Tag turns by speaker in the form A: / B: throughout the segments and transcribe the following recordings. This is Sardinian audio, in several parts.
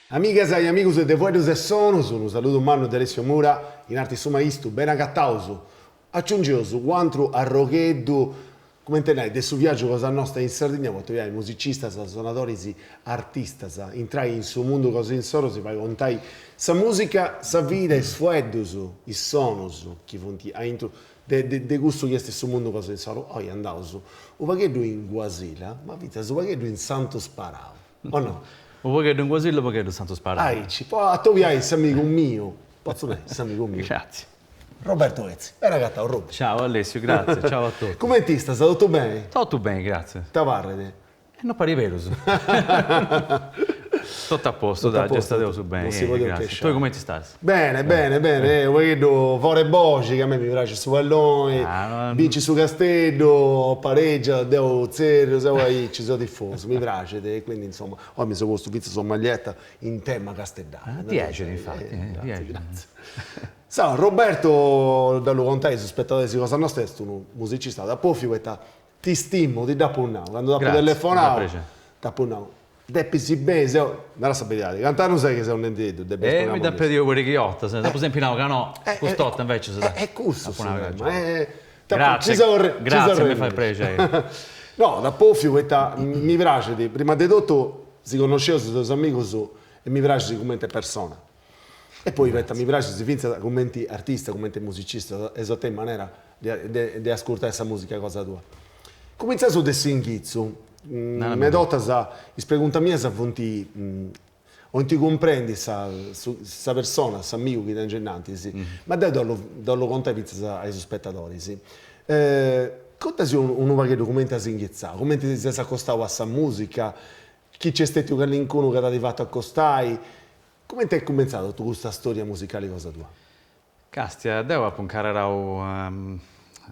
A: Amigas e amigus de Fueddus e Sonus, unu saludu mannu de Alessio Mura, in arti su maistu, beni agataus. Aciungeus u' antru arrogheddu, cumenti nai, de su viaggiu cosa nosta in Sardigna po atobiai musicistas, sonadoris, artistas, intrai in su mundu cosa insoru si fai contai sa musica, sa vida, is fueddus, is sonus chi funt aintru de de cussu chi est su mundu cosa insoru. Oi andaus u' pagheddu in Guasila, ma fintzas u' pagheddu in Santu Sparau, o no?
B: U' pagheddu in Guasila, u' pagheddu in Santu Sparau.
A: Aici, po atobiai s'amigu miu, potzu nai s'amigu miu.
B: Gratzie.
A: Roberto Etzi. Beni agatau Robi.
B: Ciao Alessio, gratzie, ciao a totus.
A: Cumenti istas, totu beni?
B: Totu beni, gratzie.
A: Ita parrit?
B: E no parit berus. Totu a postu, dai, gratzias a Deus beni.
A: Non si podit chesciai.
B: Tui cumenti stas?
A: Bene, bene, bene, u' pagheddu fora 'e boxi, ca a mei mi praxit su palloni, bincit su Casteddu o pareggiat, deu tzerriu, seu aici, seu tifosu, mi praxit e quindi insoma, oi mi seu postu fintzas una maglietta in tema casteddaiu.
B: Ti 'exit infati, ti 'exit.
A: Gratzie. Sa, Roberto, ddu 'ollu contai a is spetadoris cosa nosta, est unu musicista dd'apu 'ofiu poita Ti stimo, ti dd'apu nau, candu t'apu telefonau, t'apu nau, depis benni, seu, nara sa beridadi, cant'annus est chi seu nendiddu,
B: depis E mi dd'at pediu pariga 'e 'ortas, t'apu sempri nau ca no, cust'orta invecias
A: Est cussu su tema,
B: Gratzie, gratzie, mi fait prexeri.
A: No, t'apu 'ofiu poita mi praxit, prima de totu si connosceus, seus amigus e mi praxis cumenti persona E poi poita mi praxis fintzas cumenti artista, cumenti musicista, eus a tenni manera de de ascurtai sa musica cosa tua. Cumintzaus de s'inghitzu, meda 'ortas is preguntas mias funt 'olint cumprendi sa sa persona, s'amigu chi tengiu innantis, ma deu ddu 'ollu 'ollu contai fintzas a is spetadoris. Contasi unu pagheddu cumenti as inghitzau, cumenti ti ses acostau a sa musica, chi nc'est stetiu calincunu ca t'at fatu acostai, Cumenti est cumentzada totu custa storia musicali cosa tua?
B: Castia, deu apu incarrerau a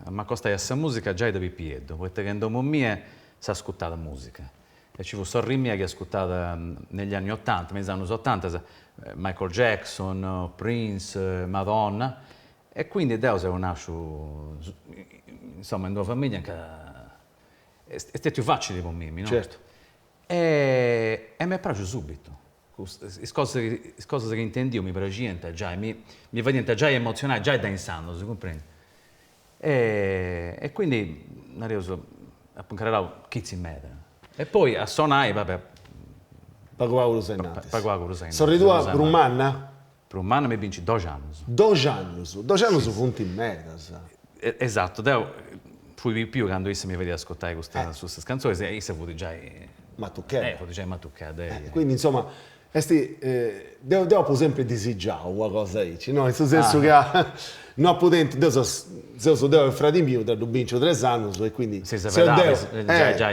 B: m'acostai a sa musica giai de pipieddu, poita ca in domu mia s'ascurtat musica e ci fut sorri mia chi ascurtat negli anni ottanta, me is annus otantas, Michael Jackson, Prince, Madonna e quindi deu seu nasciu insoma in d'una familia ca est stetiu facili po mimi, no?
A: Certu.
B: E m'est praxiu subitu, is cosas is cosas chi intendiu mi praxiant giai, mi mi fadiant giai emotzionai giai de insandus, cumprendi? E quindi, nareus, apu incarrerau chitzi meda. E poi a sonai, va bè.
A: Pagu pagu prus ainnantis.
B: Pagu pagu prus ainnantis.
A: Sorri tua prus manna?
B: Prus manna mi bincit doxi annus.
A: Doxi annus, doxi annus funt medas.
B: Esatto, deu fui pipiu candu issa mi fadiat ascurtai custas custas cantzonis e issa fut giai
A: Matuchedda.
B: Fut giai matuchedda
A: eia. Quindi insoma est deu deu apu sempri disigiau una cosa aici, no, in su sensu ca no apu tentu, deu seus deu e fradi miu, ddu binciu tres annus e quindi seu deu,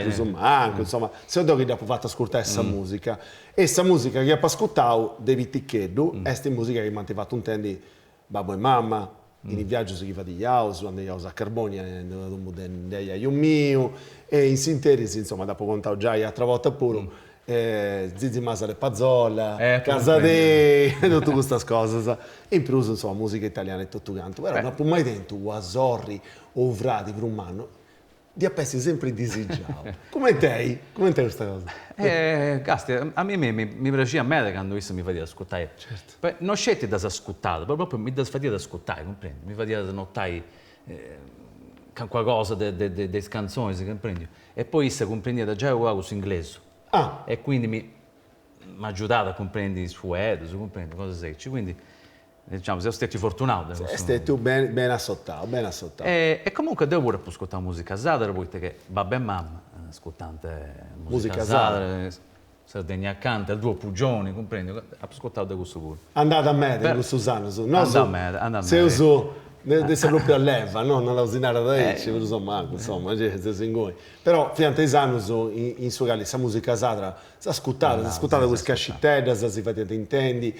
A: prus o mancu, insoma, seu deu chi dd'apu fatu ascurtai sa musica E sa musica chi apu ascurtau de piticheddu est musica chi m'ant fatu intendi babbu e mama in is viaggius chi fadiaus, andaiaus a Carbonia in sa domu de aiaiu miu e in s'interis, insoma, dd'apu contau giai atra borta puru, Zizi Masala e Pazzola, Casadei, totu custas cosas. In prus, insoma, musica italiana e totu cantu, però no apu mai tentu una sorri o unu fradi prus mannu Dd'apu essi sempri disigiau. Cument'est? Cument'est custa cosa?
B: Castia, a mimi mi praxiat meda candu issa mi fadiat ascurtai. Certu. No sceti ddas ascurtat, ma propriu mi ddas fadiat ascurtai, cumprendi? Mi fadiat notai calincuna cosa de de is cantzonis, cumprendiu? E poi issa cumprendiat giai unu pagu s'inglesu.
A: Ah.
B: E quindi mi m'agiudat a cumprendi is fueddus, cumprendi, cosas aici, quindi Diciamo, seu stetiu fortunau de
A: cussu. Est stetiu beni beni assotau, beni assotau.
B: E comunque deu puru apu ascurtau musica sarda poita che babbu e mama ascurtant musica sarda, Sardegna canta, il duo Puggioni, cumprendi, apu ascurtau de cussu puru.
A: Andat meda in cussus annus,
B: nosu Andat meda, andat
A: meda. Seus de sa propria leva, no, no si narat aici, prus o mancu, insoma, seus inguni. Però fiant is annus in su cali sa musica sarda S'ascurtat, s'ascurtat cun is casciteddas, si fadiant intendi,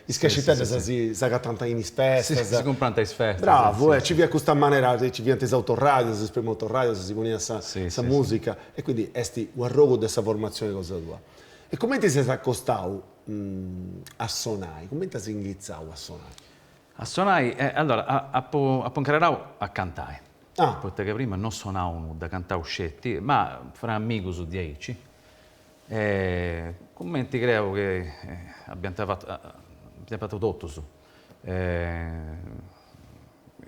A: is casciteddas si s'agatant in is festas.
B: Si cumprant a is festas.
A: Bravu, e ci fiat custa manera, ci fiant is autoradios, is primus autoradios, si poniat sa sa musica e quindi est u' arrogu de sa formatzioni cosa tua. E cumenti ses acostau a sonai, cumenti as inghitzau a sonai?
B: A sonai, allora, apu apu incarrerau a cantai. Ah. Poita ca prima no sonau nudda, cantau sceti, ma fra amigus diaici. E cumenti creu chi abiant fatu abiant fatu totus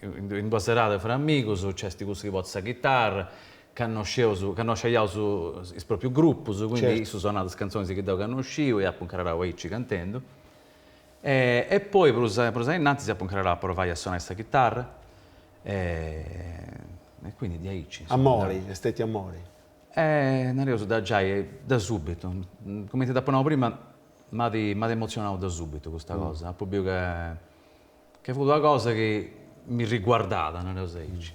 B: in d'una serada fra amigus nc'est cussu chi portat sa chitarra, cannosceus, cannosciaiaus is proprius grupus, quindi issu sonat is cantzonis chi deu cannosciu e apu incarrerau aici cantendu. E poi prus prus a innantis apu incarrerau a provai a sonai sa chitarra e quindi diaici.
A: Amori, est stetiu amori.
B: Nareus da giai da subitu, cumenti t'apu nau prima m'at m'at emotzionau da subitu custa cosa, apu biu ca ca fut una cosa chi mi riguardat, nareus aici.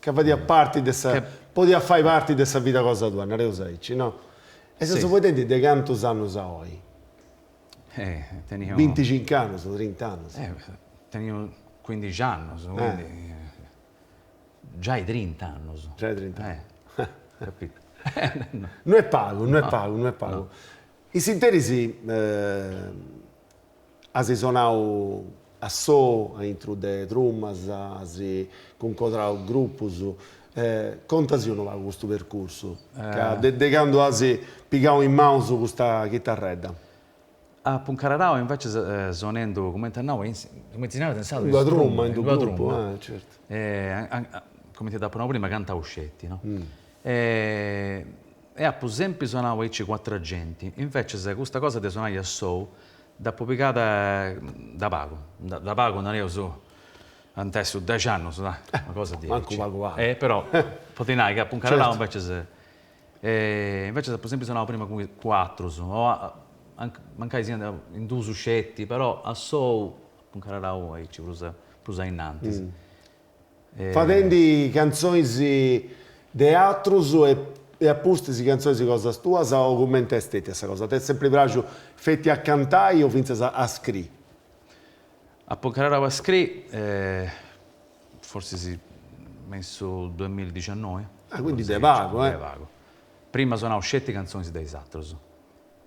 A: Ca fadiat parti de sa, podiat fai parti de sa vida cosa tua, nareus aici, no? E seus fueddendi de cantus annus a oi?
B: Teniu.
A: Binticinc'annus, trint'annus?
B: Teniu cuindixi annus, quindi Giai trint'annus.
A: Giai trint'annus.
B: Capito.
A: No est pagu, no est pagu, no est pagu. In s'interis as sonau a sou, aintru de trumas, as cuncodrau grupus, contasi unu pagu custu percursu, ca de candu as pigau in manus custa chitarredda.
B: Apu incarrerau invecias sonendu, cumenti at nau, cumenti si narat in sardu,
A: in una truma, in unu gruppu, ah certu.
B: Cumenti t'apu nau prima, cantau sceti, no? E apu sempri sonau aici cun atra genti, invecias custa cosa de sonai a sou dd'apu pigada da pagu, da pagu nareus ant essi dexi annus, dai, una cosa diaici.
A: Mancu pagu pagu.
B: Però po ti nai ca apu incarrerau invecias E invecias apu sempri sonau prima cun cun atrus, o mancai siant in duus sceti, però a sou apu incarrerau aici prus prus a innantis.
A: Fadendi cantzonis de atrus e a pustis cantzonis cosas tuas o cumenti est stetia sa cosa? T'est sempri praxiu feti a cantai o fintzas a scrii?
B: Apu incarrerau a scrii Forsis me in su duamilladiciannoi.
A: Ah, quindi de pagu, eh.
B: De pagu. Prima sonau sceti cantzonis de is atrus,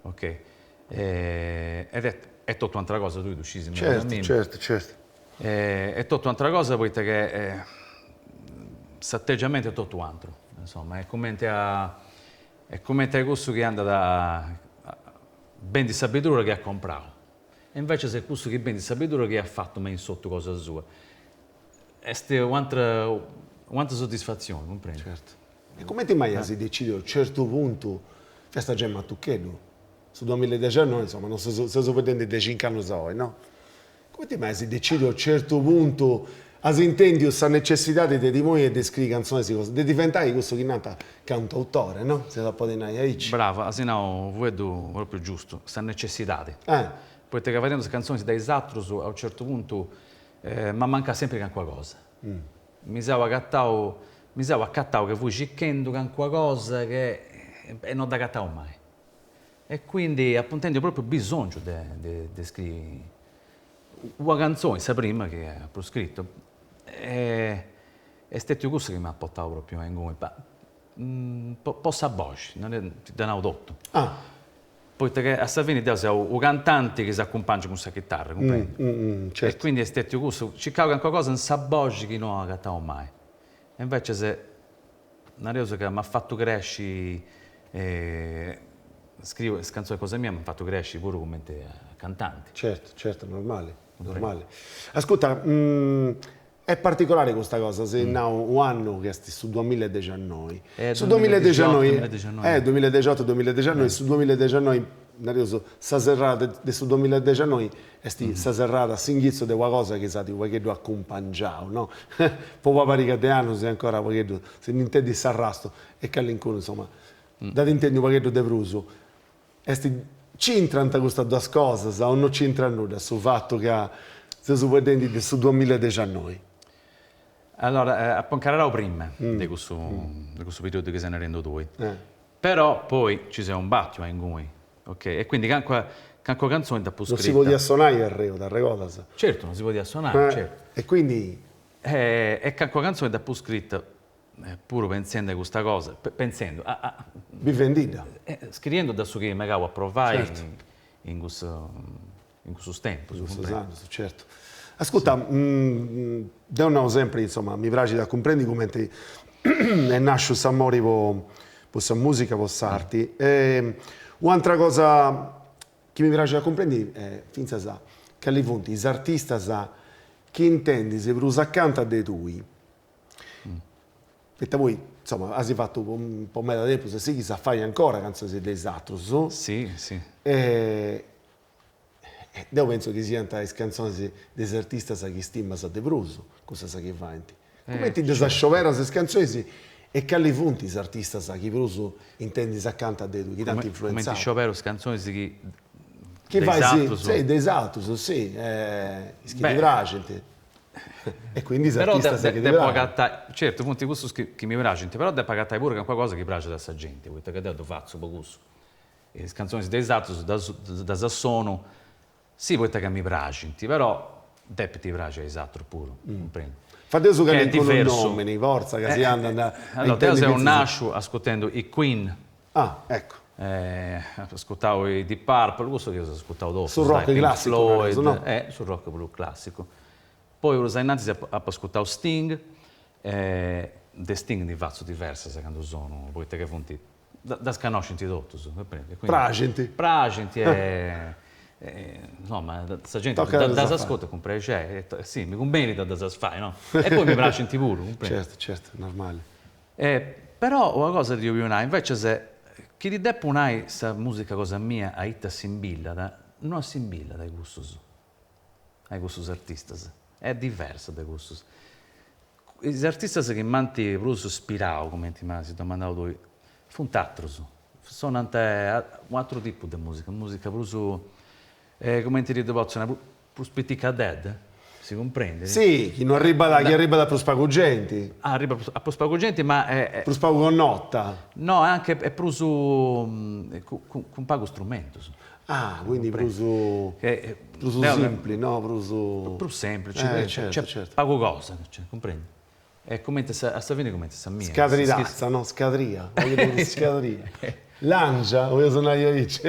B: ok. Ed est totu un'atra cosa, tui ddu scis mellus de mimi.
A: Certu, certu, certu.
B: Est totu un'atra cosa poita che s'ategiamentu est totu atru, insoma, est cumenti a est cumenti a cussu chi andat a bendit sa bidura chi at comprau E invecias est cussu chi bendit sa bidura chi at fatu me in s'ortu cosa sua. Est u'antra u'antra soddisfatzioni, cumprendi?
A: Certu. E cumenti mai as decidiu a unu certu puntu, fiast giai matucheddu, su duamilladexannoi, insoma, no seus seus fueddendi de cinc'annus a oi, no? Cumenti mai as decidiu a unu certu puntu, as intendiu sa necessidadi de ti ponni e de scriri cantzonis, de diventai cussu chi nant cantautore, no? Si iat a podi nai aici.
B: Brava, as nau u' fueddu propriu giustu, sa necessidadi. Poita ca fadendu is cantzonis de is atrus, a u' certu puntu m'ammancat sempri calincuna cosa. Mi seu agatau, mi seu acatau ca fui circhendu calincuna cosa che e no dd'agatau mai. E quindi apu intendiu propriu bisongiu de de scriri una cantzoni, sa prima chi apu scritu. E est stetiu cussu chi m'at portau propriu a inguni, po sa boxi, ti dda nau totu. Poita che a sa fini deu seu u' cantanti chi s'acumpangiat cun sa chitarra, cumprendi? E quindi est stetiu cussu, circau calincuna cosa in sa boxi chi no agatau mai. E invecias nareus ca m'at fatu cresci, scriu is cantzonis cosa mia m'ant fatu cresci puru cumenti a cantanti.
A: Certu, certu, normali, normali. Ascurta, Est particolari custa cosa, as nau u' annu chi est su duamilla e dexiannoi. Su duamilla e dexiannoi, eh duamilla e dexiotu duamilla e dexiannoi, su duamilla e dexiannoi, nareus, sa serrada de su duamilla e dexiannoi est sa serrada, s'inghitzu de una cosa chi s'at u' pagheddu acumpangiau, no, po una pariga de annus e ancora u' pagheddu si nd'intendit s'arrastu e calincunu, insoma, dd'at intendiu u' pagheddu de prus. Est, c'intrant custas duas cosas o no c'intrat nudda su fatu ca seus fueddendi de su duamilla e dexiannoi?
B: Allora, apu incarrerau prima de cussu de cussu periodu chi ses narendu tui, però poi nci seu imbatiu a inguni, ok, e quindi calincuna calincuna cantzoni dd'apu
A: scrita. Non si podiat sonai arreu, t'arregodas?
B: Certu, non si podiat sonai, certu.
A: E quindi?
B: E calincuna cantzoni dd'apu scrita puru pentzendi a custa cosa, pentzendu, a a.
A: Bivendidda.
B: Scriendu da su chi megau a provai in cussu in cussus tempus.
A: In cussus annus, certu. Ascurta, deu nau sempri, insoma, mi praxit a cumprendi cumenti est nasciu s'amori po po sa musica, po s'arti e. U'antra cosa chi mi praxit a cumprendi est fintzas cali funt is artistas chi intendis prus acanta de tui. Poita poi, insoma, as fatu po meda tempus e sighis a fai ancora cantzonis de is atrus.
B: Si, si.
A: E deu pentzu chi siant is cantzonis de is artistas chi stimas de prus, cussas chi faint. Cumenti ddas scioberas is cantzonis e cali funt is artistas chi prus intendis acanta de tui, chi t'ant influentzau?
B: Cumenti scioberu is cantzonis chi
A: de is atrus? Chi fais, si, de is atrus, si, is chi ti praxint. E quindi is artistas chi ti
B: praxint. Depu agatai, certu, funt cussus chi mi praxint, però depu agatai puru calincuna cosa chi praxit a sa genti, poita ca deu ddu fatzu po cussu. Is cantzonis de is atrus ddas sonu, si poita ca mi praxint, però depint praxi a is atrus puru, cumprendi?
A: Fadeus calincunu nomini, fortza, ca si andat a
B: intendi. Allora, deu seu nasciu ascurtendu i Queen.
A: Ah, ecco.
B: Ascurtau i Deep Purple, cussu chi eus ascurtau totus.
A: Su rock classicu,
B: nareus, no? Su rock prus classicu. Poi prus a innantis apu ascurtau Sting, de Sting ndi fatzu diversas candu sonu, poita ca funt Ddas cannoscint totus, cumprendi?
A: Praxint.
B: Praxint e insoma, sa genti ddas ascurtat cun prexeri, si, mi cumbenit a ddas fai, no? E poi mi praxint puru,
A: cumprendi? Certu, certu, normali.
B: Però una cosa ti 'obiu nai, invecias, chi ti depu nai sa musica cosa mia a ita assimbillat, no assimbillat a cussus, a cussus artistas, est diversa de cussus. Is artistas chi m'ant prus ispirau, cumenti m'as domandau tui, funt atrus, sonant u' atru tipu de musica, musica prus, cumenti ti ddu potzu nai, prus piticadedda, si cumprendit?
A: Si, chi no arribat, chi arribat a prus pagu genti.
B: Arribat a prus pagu genti ma
A: est. Prus pagu connota.
B: No, anche est prus cun pagu strumentus.
A: Ah, quindi prus prus simpli, no? Prus.
B: Prus semplici, certu, certu. Pagu cosa, cumprendi? Est cumenti a sa fini cumenti sa mia.
A: Scadridazza, no? Scadria, scadria. Langia, 'oleus nai aici.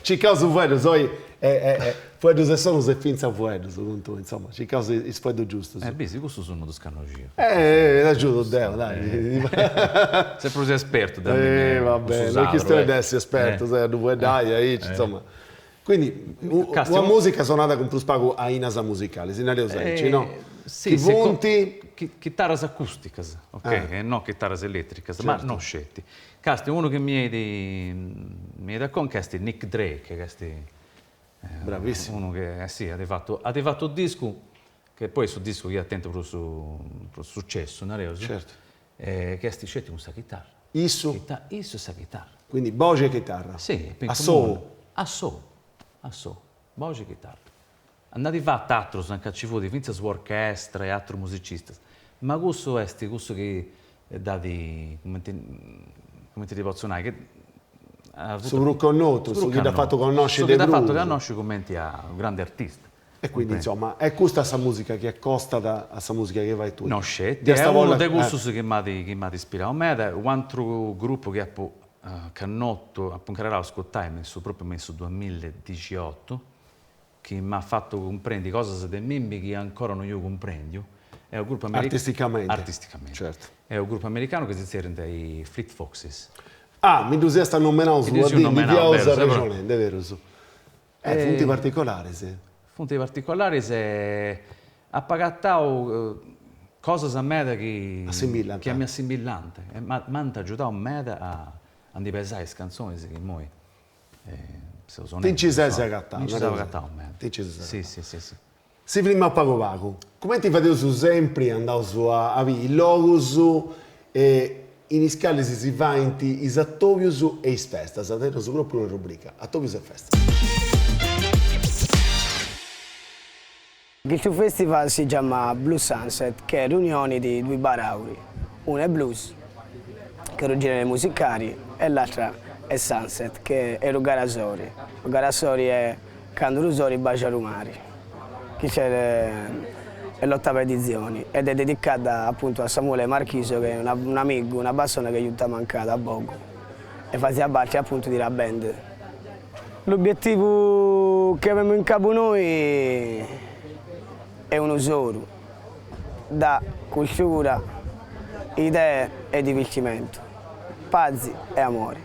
A: Circaus fueddus, oi fueddus e sonus e fintzas fueddus cun tui, insoma, circaus is fueddus giustus.
B: Eh, bisi, cussus no ddus cannosciu.
A: Eh, t'agiudu deu, dai.
B: Ses prus espertu de mei.
A: Eh, va bene, no est chistioni de essi espertus, a ddu fueddai aici, insoma. Quindi, una musica sonada cun prus pagu ainas musicalis, nareus aici, no?
B: Si, chi funt. Chitarras acusticas, ok, e no chitarras eletricas, ma no sceti. Castia, unu chi mi 'enit mi 'enit a conca est Nick Drake, ca est
A: Bravissimu.
B: Unu chi, si, at fatu at fatu u' discu, che poi est su discu chi at tentu prus prus sucessu, nareus.
A: Certu.
B: Chi est sceti cun sa chitarra.
A: Issu?
B: Issu e sa chitarra.
A: Quindi boxi e chitarra.
B: Si.
A: A sou?
B: A sou, a sou, boxi e chitarra. Nd'at fatu atrus, anca nci fut fintzas u'orchestra e atrus musicistas, ma cussu est cussu chi dd'at, cumenti cumenti ti potzu nai, chi
A: at Su prus connotu, su chi dd'at fatu connosci
B: de prus. Su chi dd'at fatu connosci cumenti a unu grandi artista.
A: E quindi insoma est custa sa musica chi acostat a sa musica chi fais tui.
B: No sceti, est unu de cussus chi m'at chi m'at ispirau meda, u' atru grupu chi apu connotu, apu incarrerau a ascurtai me in su propriu me in su duamilla e dixiotu, chi m'at fatu cumprendi cosas de mimmi chi ancora no iu cumprendiu, est u' grupu americanu.
A: Artisticamenti.
B: Artisticamenti.
A: Certu.
B: Est u' grupu americanu chi si zerriant i Fleet Foxes.
A: Ah, mi ddus iast nomenaus ua dì, ndi fiaus arrexonendi, berus. Eh, funt particolaris.
B: Funt particolaris e apu agatau cosas meda chi
A: Assimbillant.
B: chi mi assimbillant e m'ant agiudau meda a ndi pesai is cantzonis chi immoi seu
A: sonendi. Ti nci ses agatau.
B: Mi nci seu agatau meda.
A: Ti nci ses
B: agatau. Si, si, si, si.
A: Si frimaus pagu pagu. Cumenti fadeus sempri andaus a biri is logus e in is calis si faint is atobius e is festas, teneus propriu una rubrica, atobius e festas.
C: Custu festival si giama Blue Sunset che è l'unioni di dui parauli, una è blues, che è lu genere musicali, e l'altra è sunset, che è lu garasori. Lu garasori è Candu lu soli bacia lu mari, chista è l'ottava edizioni ed è dedicata appuntu a Samuele Marchisio che è un'amigu, una persona che iat mancada da pogu e fazia parti appuntu di la band. L'obiettivu chi avemu in capu noi è unu solu, da cultura, idee e divirtimentu, pazi e amori.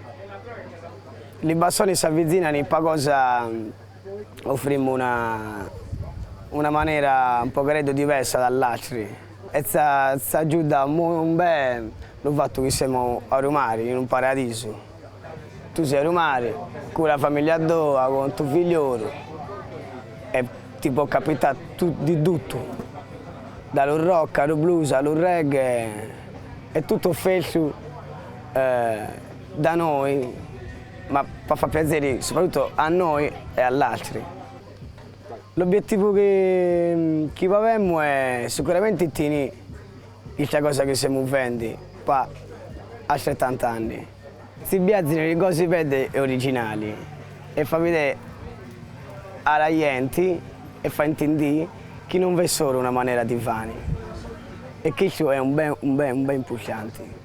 C: Li bastoni s'avvizinano in pagu cosa offrimu una una manera un pochereddu diversa dall'altri e s'aggiuda un bè lu fattu chi semu a ru mari, in un paradisu. Tu sei a ru mari, cu la famiglia tua, con tu figlioru e ti po capità di tuttu, da lu rock a lu blues a lu reggae, è tutto offertu da noi, ma po fa piaceri soprattutto a noi e all'altri. L'obiettivu chi chi avemu è sicuramenti tenì custa cosa chi semu fendi po altrettant'anni. Si piaxint is cosas bellas e originali e fa bidere a la genti e fa intendì chi non v'è solo una manera di fari e custu est un ben un ben un ben importanti.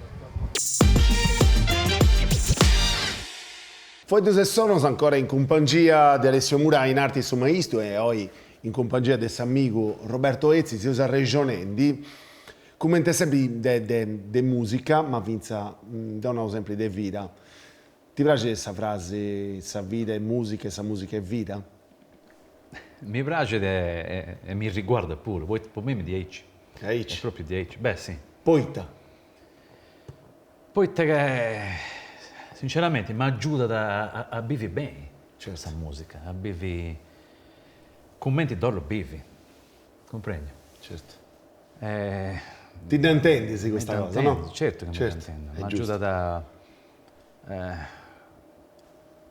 A: Fueddus e Sonos ancora in cumpangia de Alessio Murai in arti su maistu e oi in cumpangia de s'amigu Roberto Etzi seus arrexonendi cumenti sempri de de de musica ma fintzas deu nau sempri de vida. Ti praxit sa frasi sa vida est musica e sa musica est vida?
B: Mi praxit e mi riguardat puru, poita po mimi diaici.
A: Aici?
B: Est propriu diaici, beh si.
A: Poita?
B: Poita ca sinceramenti m'agiudat a a bivi beni sa musica, a bivi cumenti dd'ollu bivi, cumprendi?
A: Certu. Ti dda intendis custa cosa, no?
B: Certu chi mi dda intendu, m'agiudat a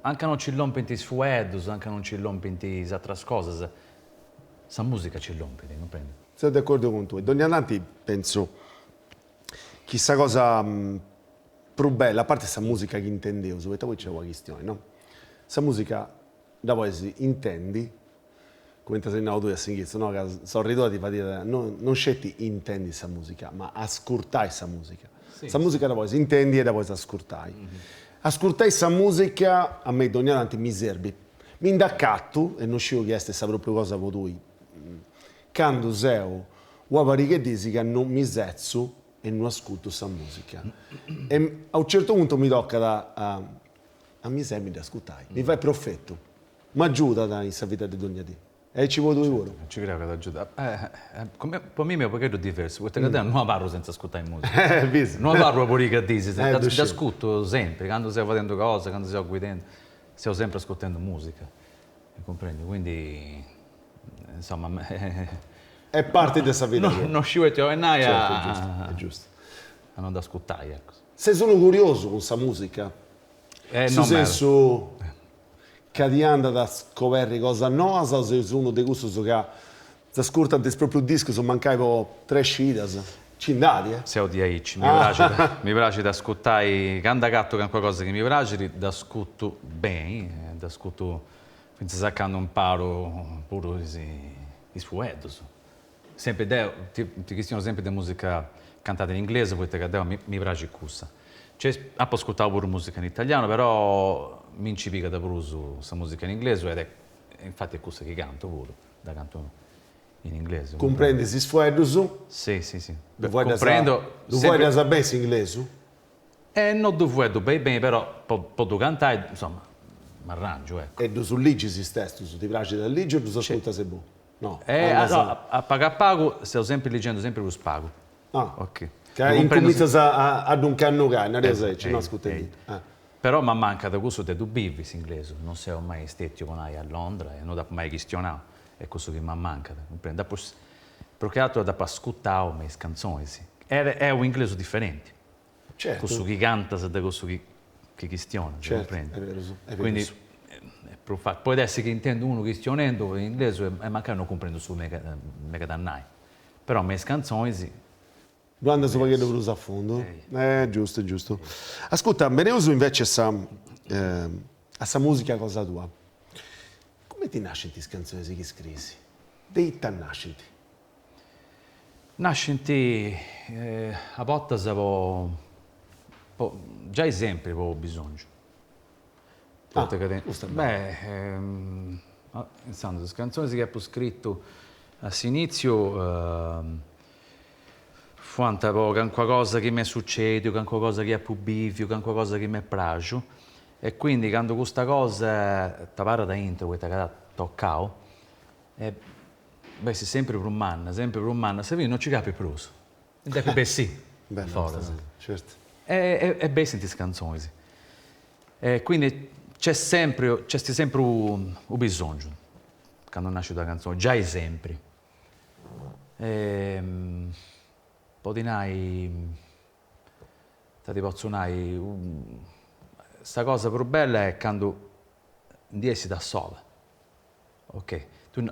B: Anca non nci lompint is fueddus, anca non nci lompint is atras cosas, sa musica nci lompit, cumprendi?
A: Seu de acordiu cun tui. Dogna tanti pentzu chi sa cosa prus bella, a parti sa musica chi intendeus, poita poi nc'est una chistioni, no? Sa musica dda podis intendi, cumenti as nau tui a s'inghitzu, no, ca sorri tua ti fadiat non sceti intendi sa musica, ma ascurtai sa musica. Sa musica dda podis intendi e dda podis ascurtai. Ascurtai sa musica a mei dogna tanti mi serbit, mi nd'acatu, e non sciu chi est sa propriu cosa po tui, candu seu una pariga 'e dis ca non mi setzu e no ascurtu sa musica e a u' certu puntu mi tocat a a mi setzi e mi dd'ascurtai, mi fait profetu, m'agiudat in sa vida de dogna dì. E aici po tui puru?
B: Nci creu ca t'agiudat. Po mimi est u' pogheddu diversu, poita ca deu no abarru senza ascurtai musica.
A: Bis.
B: No abarru una pariga 'e dis, dd'ascurtu sempri, candu seu fadendu cosa, candu seu guidendu, seu sempri ascurtendu musica, cumprendi? Quindi insoma
A: Est parti de sa vida
B: tua. No sciu ita 'olli nai a
A: Certu, est giustu, est giustu.
B: A non dd'ascurtai, eccu.
A: Ses unu curiosu cun sa musica?
B: Eh,
A: no meda. Su sensu ca ti andat a scoberri cosas noas o ses unu de cussus ca s'ascurtant is proprius discus mancai po tres cidas? Nci nd'at, eh?
B: Seu diaici, mi praxit, mi praxit ascurtai, candu agatu calincuna cosa chi mi praxit, dd'ascurtu beni, dd'ascurtu fintzas a candu imparu puru is is fueddus. Sempri deu, ti ti chistionu sempri de musica cantada in inglesu poita ca deu mi praxit cussa. Nc'est, apu ascurtau puru musica in italianu, però mi nci pigat prus sa musica in inglesu ed est, infati est cussa chi cantu puru, dda cantu in inglesu.
A: Cumprendis is fueddus?
B: Si, si, si.
A: Ddu fueddas, ddu fueddas beni s'inglesu?
B: E no ddu fueddu beni beni, però po po ddu cantai, insoma, m'arrangiu, ecco.
A: E ddus ligis is testus? Ti praxit a ligi o ddus ascurtas e boh? No.
B: Eh, no, a pagu a pagu seu sempri ligendu sempri prus pagu.
A: Ah. Ok. Ca incumintzas a ddu incannugai, nareus aici, no ascurtendi.
B: Però m'ammancat cussu de ddu bivi s'inglesu, non seu mai stetiu po nai a Londra e no dd'apu mai chistionau, est cussu chi m'ammancat, cumprendi? Prus che aturu dd'apu ascurtau me is cantzonis, est u' inglesu diferenti.
A: Certu.
B: Cussu chi cantas de cussu chi chi chistionas,
A: Certu,
B: cumprendi?
A: est berus, est
B: Quindi
A: berus.
B: est prus facili. Podit essi chi intendu unu chistionendu in inglesu e mancai no cumprendu su chi megat a nai, però me is cantzonis
A: Ddu andas u' pagheddu prus a fundu. Eh, giustu, giustu. Ascurta, beneus invecias a sa musica cosa tua. Cumenti nascint is cantzonis chi scriis? De ita nascint?
B: Nascint a bortas po po giai sempri po bisongiu.
A: Ah, custa est
B: bella. Beh, intzandus, is cantzonis chi apu scritu a s'initziu fuant po calincuna cosa chi m'est sucediu, calincuna cosa chi apu biviu, calincuna cosa chi m'est praxiu. E quindi candu custa cosa t'abarrat aintru poita ca t'at tocau, e bessit sempri prus manna, sempri prus manna, a sa fini non ci capit prus, depit bessì foras.
A: Certu.
B: E bessint is cantzonis. E quindi nc'est sempri, nc'est sempri u' bisongiu candu nascit una cantzoni, giai sempri. Po ti nai, ita ti potzu nai, sa cosa prus bella est candu ndi essit a sola, ok, tui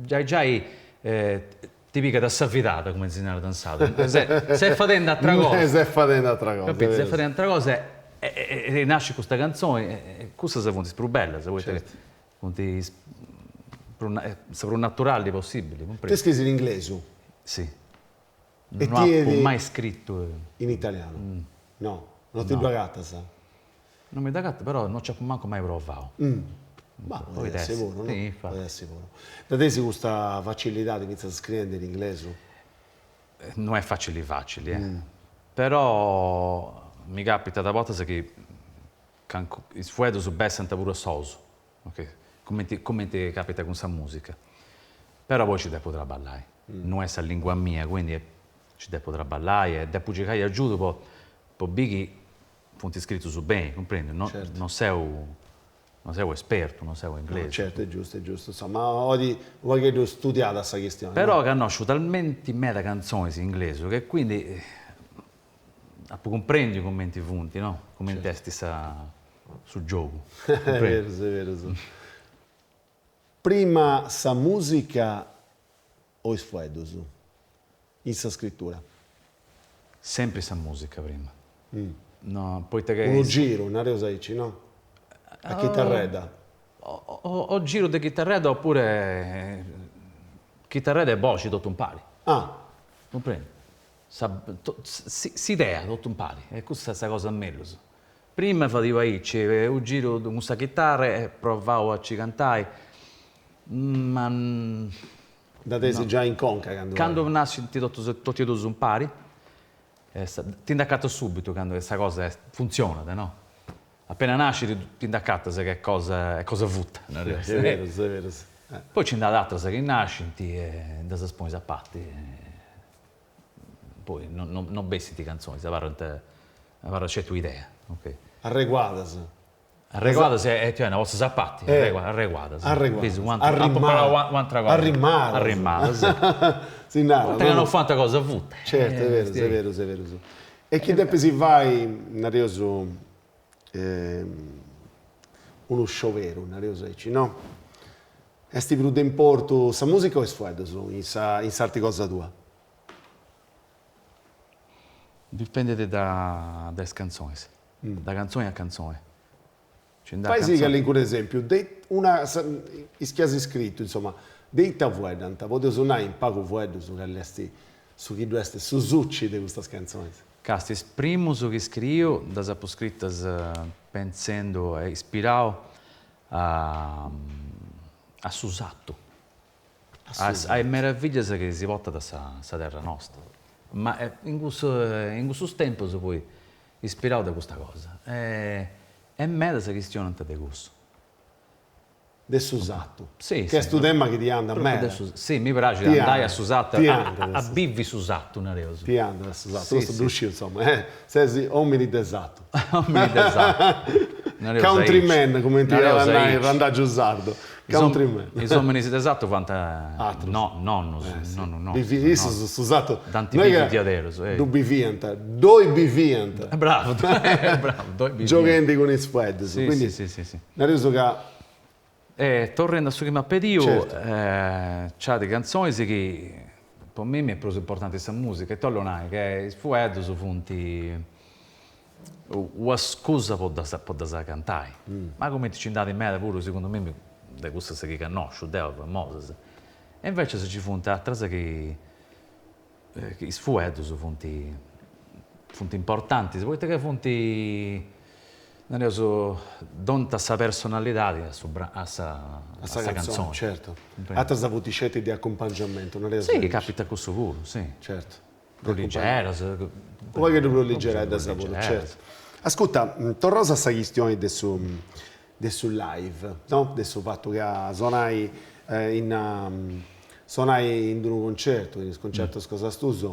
B: giai giai ti pigat sa fidada, cumenti si narat in sardu, ses fadendi atra cosa,
A: ses fadendi atra cosa,
B: capit, ses fadendi atra cosa e nascit custa cantzoni e cussas funt is prus bellas, poita funt is prus sa prus naturali possibili,
A: cumprendi? Tui scriis in inglesu?
B: Si. No apu mai scritu.
A: In italianu? No, no ti ddu agatas?
B: No mi dd'agatu, però no nci apu mancu mai provau.
A: Ma podit essi puru, no? Podit essi puru. Dda tenis custa facilidadi fintzas scriendi in inglesu?
B: No est facili facili, eh. Però mi capitat a bortas chi cancu is fueddus bessant puru a solus, ok, cumenti cumenti capitat cun sa musica. Però poi ci depu traballai, no est sa lingua mia, quindi ci depu traballai e depu circai agiudu po po biri chi funt scritus beni, cumprendi, no no seu no seu espertu, no seu inglesu.
A: Certu, est giustu, est giustu, insoma, oi u' pagheddu studiada sa chistioni.
B: Però connosciu talmenti meda cantzonis in inglesu che quindi apu cumprendiu cumenti funt, no, cumenti est sa su giogu.
A: Est berus, est berus. Prima sa musica o is fueddus in sa scritura?
B: Sempri sa musica prima. No, poita
A: che. Unu giru, nareus aici, no? A chitarredda.
B: O giru de chitarredda oppure chitarredda e boxi totu impari.
A: Ah.
B: Cumprendi? S'idea totu impari, e cussa est sa cosa mellus. Prima fadiu aici, u' giru cun sa chitarra e provau a ci cantai, ma.
A: Dda tenis giai in conca candu.
B: Candu nascint totus totu e duus impari, ti nd'acatas subitu candu sa cosa funtzionat, no? Appena nascit ti nd'acatas ca est cosa est cosa futa,
A: nareus. Est berus, est berus.
B: Poi nci nd'at ateras chi nascint e ddas ponis a parti Poi no no no bessint cantzonis, abarrant abarrat sceti un'idea, ok.
A: Arreguadas.
B: Arreguadas e ti una postas a parti, arreguadas.
A: Arreguadas. Arrimmadas.
B: Arrimmadas. Arrimmadas.
A: Si narat.
B: Poita ca no fuant cosa futa.
A: Certu, est berus, est berus, est berus. E chi depis fai, nareus, unu scioberu, nareus aici, no? Est prus de importu sa musica o is fueddus in sa in s'arti cosa tua?
B: Dipendit da is cantzonis, da cantzoni a cantzoni.
A: Nci nd'at Faisi calincunu esempiu de una is chi as iscritu, insoma, de ita fueddant? Podeus nai in pagu fueddus cali est su chi ddu est su succi de custas cantzonis.
B: Casti, is primus chi scriu ddas apu scritas pentzendu e ispirau a a su satu, a is meraviglias chi si portat sa terra nosta, ma in cussu in cussus tempus fui ispirau de custa cosa e medas chistionant de cussu.
A: De su satu. Si. Chi est unu tema chi ti andat meda.
B: Si, mi praxit andai a su satu, a bivi su satu, nareus.
A: Ti andat su satu, custu ddu sciu insoma, ses omini de satu.
B: Omini de satu.
A: Countryman, cumenti iat a nai Randagiu Sardu. Countryman.
B: Is ominis de satu fuant nonnus, nonnus nostus.
A: Issus su satu.
B: Dd'ant biviu diaderus.
A: Ddu biviant, ddoi biviant.
B: Bravu, bravu, ddoi biviant.
A: Gioghendi cun is fueddus.
B: Si, si, si, si.
A: Nareus ca.
B: E torrendi a su chi m'at pediu, nc'at cantzonis chi po mimi est prus importanti sa musica, e torru a nai ca is fueddus funt una scusa po ddas po ddas cantai, ma cumenti nci nd'at meda puru segundu mimi de cussas chi connosciu deu famosas, e invecias nci funt ateras chi is fueddus funt funt importantis, poita ca funt, nareus, donant sa personalidadi a su a sa
A: a sa cantzoni. Certu, ateras funt sceti de acumpangiamentu,
B: nareus. Si, capitat cussu puru, si.
A: Certu.
B: Prus ligeras.
A: U' pagheddu prus ligereddas puru, certu. Ascurta, torraus a sa chistioni de su de su live, no? De su fatu ca sonai in sonai in d'unu concertu, in is concertus cosas tuas,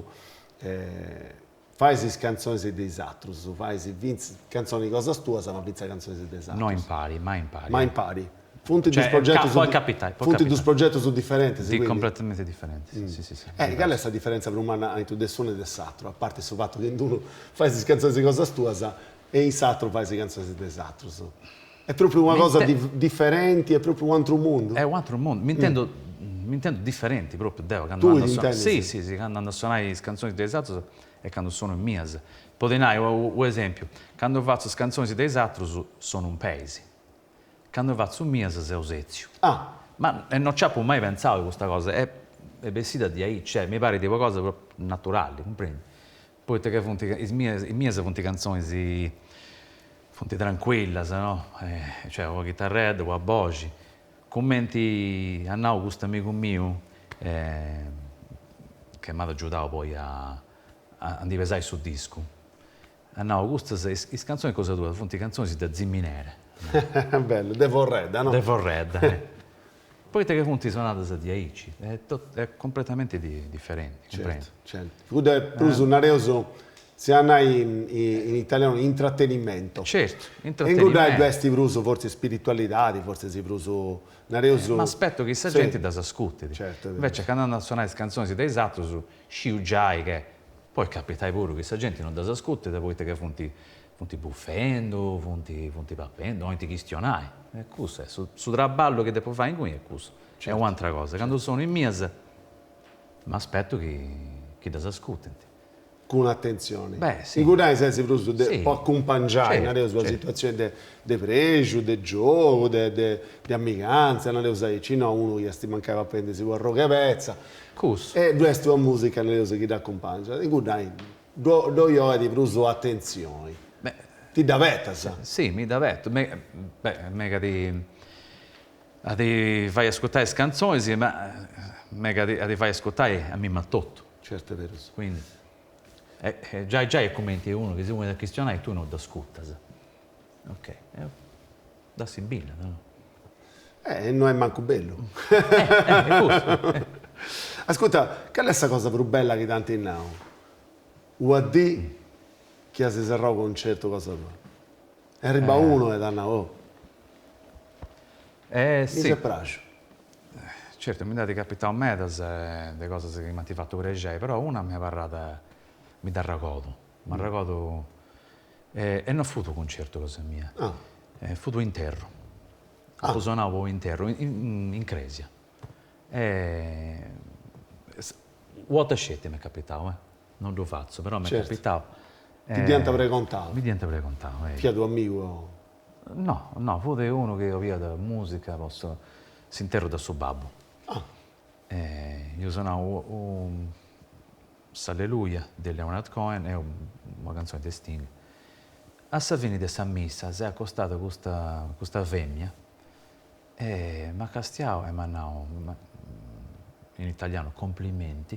A: fais is cantzonis de is atrus, fais fintzas cantzonis cosas tuas, ma fintzas cantzonis de is atrus.
B: No impari, mai impari.
A: Mai impari. Funt dus progetus,
B: Cioè, pot capitai,
A: pot funt dus progetus diferentis, quindi.
B: Completamente diferentis, si si si.
A: E cali est sa diferentzia prus manna aintru de s'unu e de s'atru, a parti su fatu chi in d'unu fais is cantzonis cosas tuas e in s'atru fais is cantzonis de is atrus. Est propriu una cosa diferenti, est propriu u' atru mundu?
B: Est u' atru mundu, m'intendu m'intendu diferenti propriu deu candu andu a sonai. Si si si, candu andu a sonai is cantzonis de is atrus e candu sonu is mias. Po ti nai u' esempiu, candu fatzu is cantzonis de is atrus sonu in peis, Candu fatzu mias seu setziu.
A: Ah!
B: Ma e no nci apu mai pentzau custa cosa, est bessida diaici, cioè mi parit una cosa propriu naturali, cumprendi? Poita ca funt, is mias is mias funt cantzonis, funt trancuillas, no, cioè una chitarredda, una boxi, cumenti at nau custu amigu miu che m'at agiudau poi a a ndi pesai su discu, At nau, custas, is cantzonis cosa tua funt cantzonis de ziminera.
A: Bellu, de forredda, no?
B: De forredda, eh. Poita ca funt sonadas diaici, est totu, est completamente diferenti,
A: cumprendi? Certu, certu. Cuddu est prus, nareus, si iat a nai in italianu, intrattenimento.
B: Certu, intrattenimento.
A: E inguddai ddu est prus fortzis spiritualidadi, fortzis prus, nareus.
B: M'aspetu chi sa genti ddas ascurtit.
A: Certu.
B: Invece candu andu a sonai is cantzonis de is atrus, sciu giai che Podit capitai puru chi sa genti non ddas ascurtit poita ca funt funt bufendu, funt funt papendu, 'olint chistionai. E cussu est, su su traballu chi depu fai inguni est cussu. Est u'antra cosa, candu sonu is mias m'aspetu chi chi ddas ascurtint.
A: Cun atentzioni.
B: Beh, si.
A: Inguddai ses prus de po acumpangiai, nareus, una situatzioni de de prexu, de giogu, de de de amigantzia, nareus aici, no unu chi est mancai papendisi u' arrogu 'e petza
B: Cussu.
A: E ddu est una musica, nareus, chi dd'acumpangiat. Inguddai ddoi 'olit prus atentzioni. Ti dd'abetas?
B: Si, mi dd'abetu. Beh, mega di a ti fai ascurtai is cantzonis, ma mega a ti fai ascurtai a mimma etotu.
A: Certu, est berus.
B: Quindi, giai giai est cumenti unu chi si ponit a chistionai e tui no dd'ascurtas. Ok, dd'assimbillat, no?
A: Eh, no est mancu bellu.
B: Eh, eh, cussu.
A: Ascurta, cali est sa cosa prus bella chi t'ant nau? Una dì chi as serrau concertu cosa tua. Est arribau unu e t'at nau, oh.
B: Eh, si.
A: Mi seu praxiu.
B: Certu, mi nd'at capitau medas de cosas chi m'ant fatu prexei, però una mi abarrat, mi dd'arregodu, m'arregodu E no fut u' cuncertu cosa mia, fut u' interru, apu sonau po u' interru in cresia e u' 'orta sceti m'est capitau, eh, non ddu fatzu, però m'est capitau.
A: Ti dd'iant pregontau?
B: Mi dd'iant pregontau,
A: eia. Fiat u' amigu o?
B: No, no, fut unu chi 'oliat musica po s'interru de su babbu. Iu sonau u' S'Alleluia de Leonard Cohen e una cantzoni de Sting. A sa fini de sa missa s'est acostada custa custa femina e m'at castiau e m'at nau, in italianu, complimenti,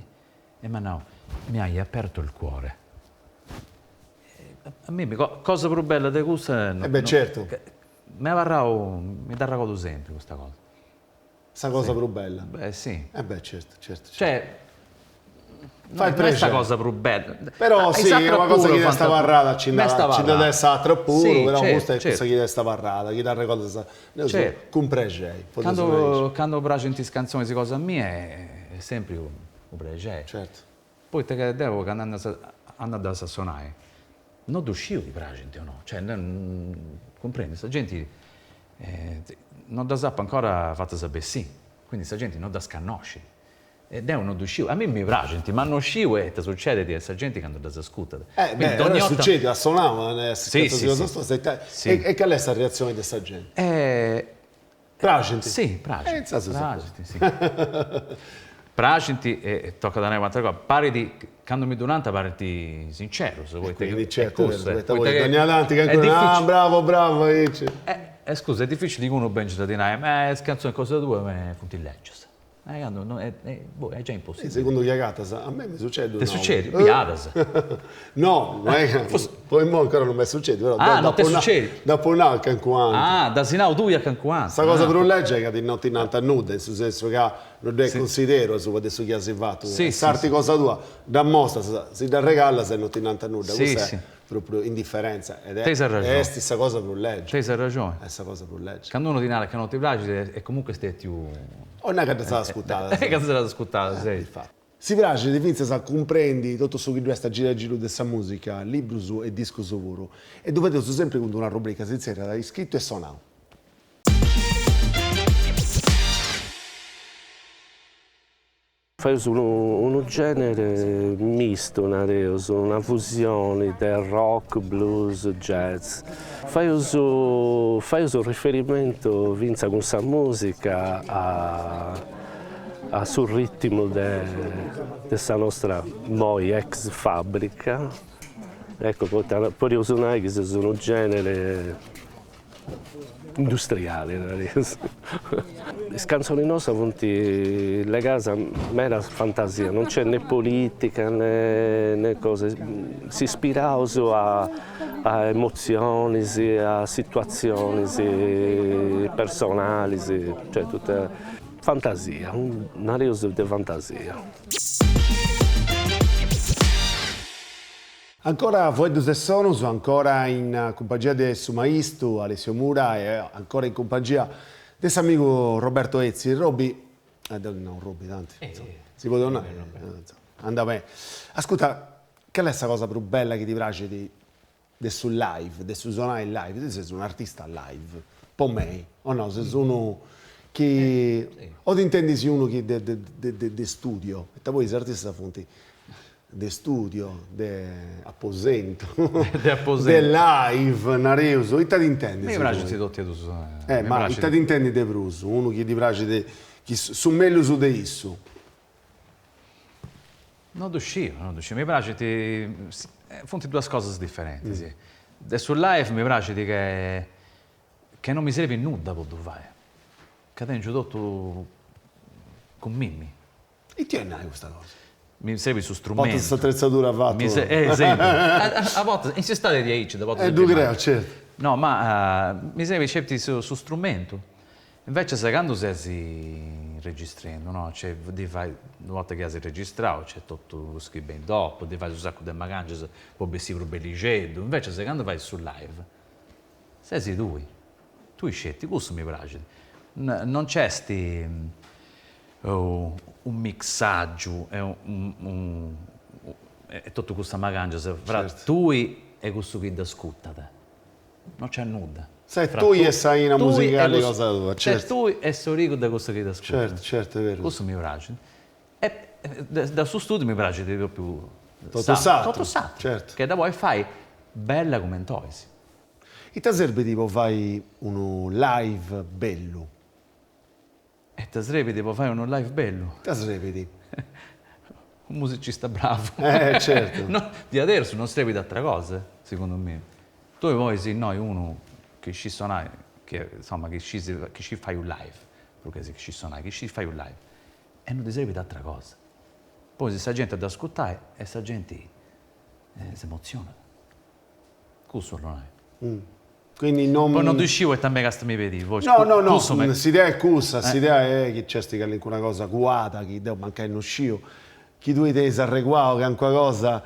B: e m'at nau, mi hai aperto il cuore. A mimi cosa prus bella de cussa
A: E beh certu.
B: M'est abarrau, mi dd'arregodu sempri custa cosa.
A: Sa cosa prus bella.
B: Beh, si.
A: Eh beh, certu, certu, certu.
B: Cioè, no est sa cosa prus bella.
A: Però si, est una cosa chi t'est abarrada, ci nd'at essi atera puru, però custa est cussa chi t'est abarrada, chi t'arregordas cun prexei.
B: Candu candu praxint is cantzonis cosa mia est sempri unu prexei.
A: Certu.
B: Poita ca deu candu andu a ddas sonai no ddu sciu chi praxint o no, cioè cumprendi, sa genti no ddas apu ancora fatas bessì, quindi sa genti no ddas cannoscit e deu no ddu sciu, a mei mi praxint, ma no sciu ita sucedit a sa genti candu ddas ascurtat.
A: Eh beh, est sucediu, as sonau, e cali est sa reatzioni de sa genti? Praxint?
B: Si, praxint. Praxint, si. Praxint e tocat a nai u'atera cosa, parit, candu mi ddu nant parint sincerus,
A: poita chi est cussu, poita chi dogna tanti calincunu ah bravo bravo aici.
B: E scusa, est dificili chi unu bengiat a ti nai, ma is cantzonis cosa tua funt lègias. Eh, candu no, è, è, boh, è già impossibile.
A: Segundu chi agatas, a mei mi succedit
B: Ti succedit? Biadas.
A: No, ma è po immoi ancora non m'est succediu, però
B: Ah, no t'est succediu?
A: Dd'apu nau a calincunu atru.
B: Ah, dd'as nau tui a calincunu atru.
A: Sa cosa prus lègia est ca no ti nant nudda, in su sensu ca no ddoi est cunsideru asuba de su chi as fatu. S'arti cosa tua dd'ammostas, si dd'arregallas e no ti nant nudda, cussa est propriu indifferenza ed est sa cosa prus lègia.
B: Teis arraxoni.
A: Est sa cosa prus lègia.
B: Candu unu ti narat ca non ti praxit est comunque stetiu.
A: O nai ca ddas as ascutadas.
B: Ca ddas as ascutadas, ei.
A: Si praxit fintzas a cumprendi totu su chi ddu est a giru a giru de sa musica, librus e discus puru. E ddu fadeus sempri cun d'una rubrica, si zerriat Iscritu e sonau.
D: Faeus unu unu genere mistu, nareus, una fusioni de rock, blues, jazz. Faeus faeus riferimentu fintzas cun sa musica a a su ritmu de de sa nostra immoi ex fabbrica, ecco poita podeus nai chi seus unu genere industriali, nareus. Is cantzonis nostras funt legadas a meda fantasia, non nc'est ne politica ne ne cosa, si ispiraus a a emotzionis, a situatzionis personalis, cioè totu fantasia, nareus de fantasia.
A: Ancora Fueddus e Sonus, ancora in cumpangia de su maistu Alessio Mura e ancora in cumpangia de s'amigu Roberto Etzi. Robi, deu ddi nau Robi tanti, insoma, si podit nai, insoma, andat beni. Ascurta, cali est sa cosa prus bella chi ti praxit de su live, de su sonai live? Tui ses un'artista live, po mei, o no? Ses unu chi, o ti intendis unu chi de de de studio, poita poi is artistas funt de studio, de aposentu,
B: de aposentu,
A: de live, nareus, ita ti intendis?
B: Mi praxint totu e dus.
A: Eh, ma ita ti intendis de prus? Unu chi ti praxit, chi su mellus de issu?
B: No ddu sciu, no ddu sciu, mi praxit, funt duas cosas diferentis. De su live mi praxit che che non mi serbit nudda po ddu fai, ca tengiu totu cun mimmi.
A: Ita 'olit nai custa cosa?
B: Mi serbit su strumentu.
A: Portas s'atretzadura fatu.
B: Esempio. A bortas, in s'istadi diaici, dda portu
A: sempri. E ddu creu, certu.
B: No, ma mi serbit sceti su strumentu. Invecias candu ses registrendu, no, cioè ddi fai, una borta chi as registrau, nc'est totu cussu chi benit dopu, ddi fais u' saccu de magangias po bessiri prus bellixeddu, invecias candu fais su live, ses tui, tui sceti, cussu mi praxit. Non nc'est u mixaggiu e u e totu cussas magangias fra tui e cussu chi dd'ascurtat, non nc'est nudda.
A: Ses tui e s'aina musicali cosa tua,
B: certu. Ses tui e s'origu de cussu chi t'ascurtat.
A: Certu, certu, est beru.
B: Cussu mi praxit. E de su studiu mi praxit propriu
A: Totu s'atru.
B: Totu s'atru. Certu. Che dda podis fai bella cumenti 'olis.
A: Ita serbit po fai unu live bellu?
B: Ita srebit po fai unu live bellu?
A: Ita srebit?
B: Unu musicista bravu.
A: Eh, certu.
B: No, diaderus non srebit atra cosa, segundu mei. Tui pois innoi unu chi scit sonai, chi insoma, chi scit chi scit fai u live, prus che chi scit sonai, chi scit fai u live, e non ti serbit atra cosa. Poi sa genti a dd'ascurtai e sa genti s'emotzionat. Cussu 'ollu nai.
A: Quindi non.
B: Poi non ddu sciu ita megast a mi pediri,
A: poi No, no, no, s'idea est cussa, s'idea est chi nc'est calincuna cosa cuada chi deu mancai no sciu, chi tui tenis arreguau calincuna cosa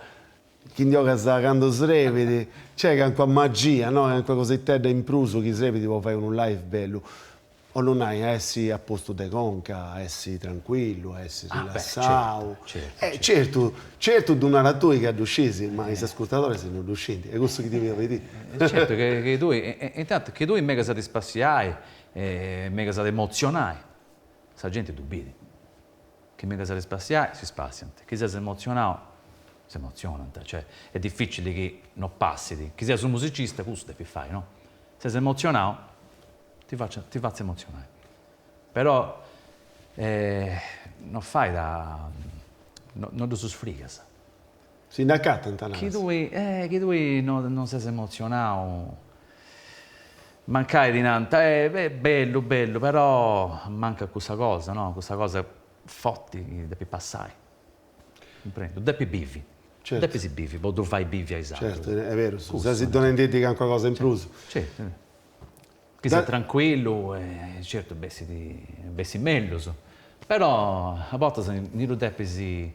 A: chi ndi 'ogas candu srebit, nc'est calincuna magia, no, calincuna cositedda in prus chi srebit po fai unu live bellu. 'Ollu nai, a essi a postu de conca, a essi trancuillu, a essi rilassau. E certu, certu ddu naras tui ca ddu scis, ma is ascurtadoris no ddu scint, est cussu chi ti 'olia pediri.
B: Certu, chi tui, intantu, chi tui megas a ti spassiai, megas a t'emozionai, sa genti ddu bidi. Chi megas a ti spassiai, si spassiant, chi ses emozionau, s'emozionant, cioè est dificili chi no passit, chi ses unu musicista cussu depis fai, no? Ses emozionau, Ti faccio, ti fatzu emotzionai. Però no fait a, no no ddus sfrigas.
A: Si nd'acatant, naras.
B: Chi tui, eh, chi tui no non ses emotzionau, mancai ti nant, eh, bellu bellu, però mancat cussa cosa, no, cussa cosa. forti chi depit passai, cumprendi? Ddu depis bivi, ddu depis bivi po ddu fai bivi a is atrus.
A: Certu, est berus, ses donendiddi calincuna cosa in prus.
B: Certu, chi ses trancuillu e certu bessit bessit mellus, però a bortas ndi ddu depis ddu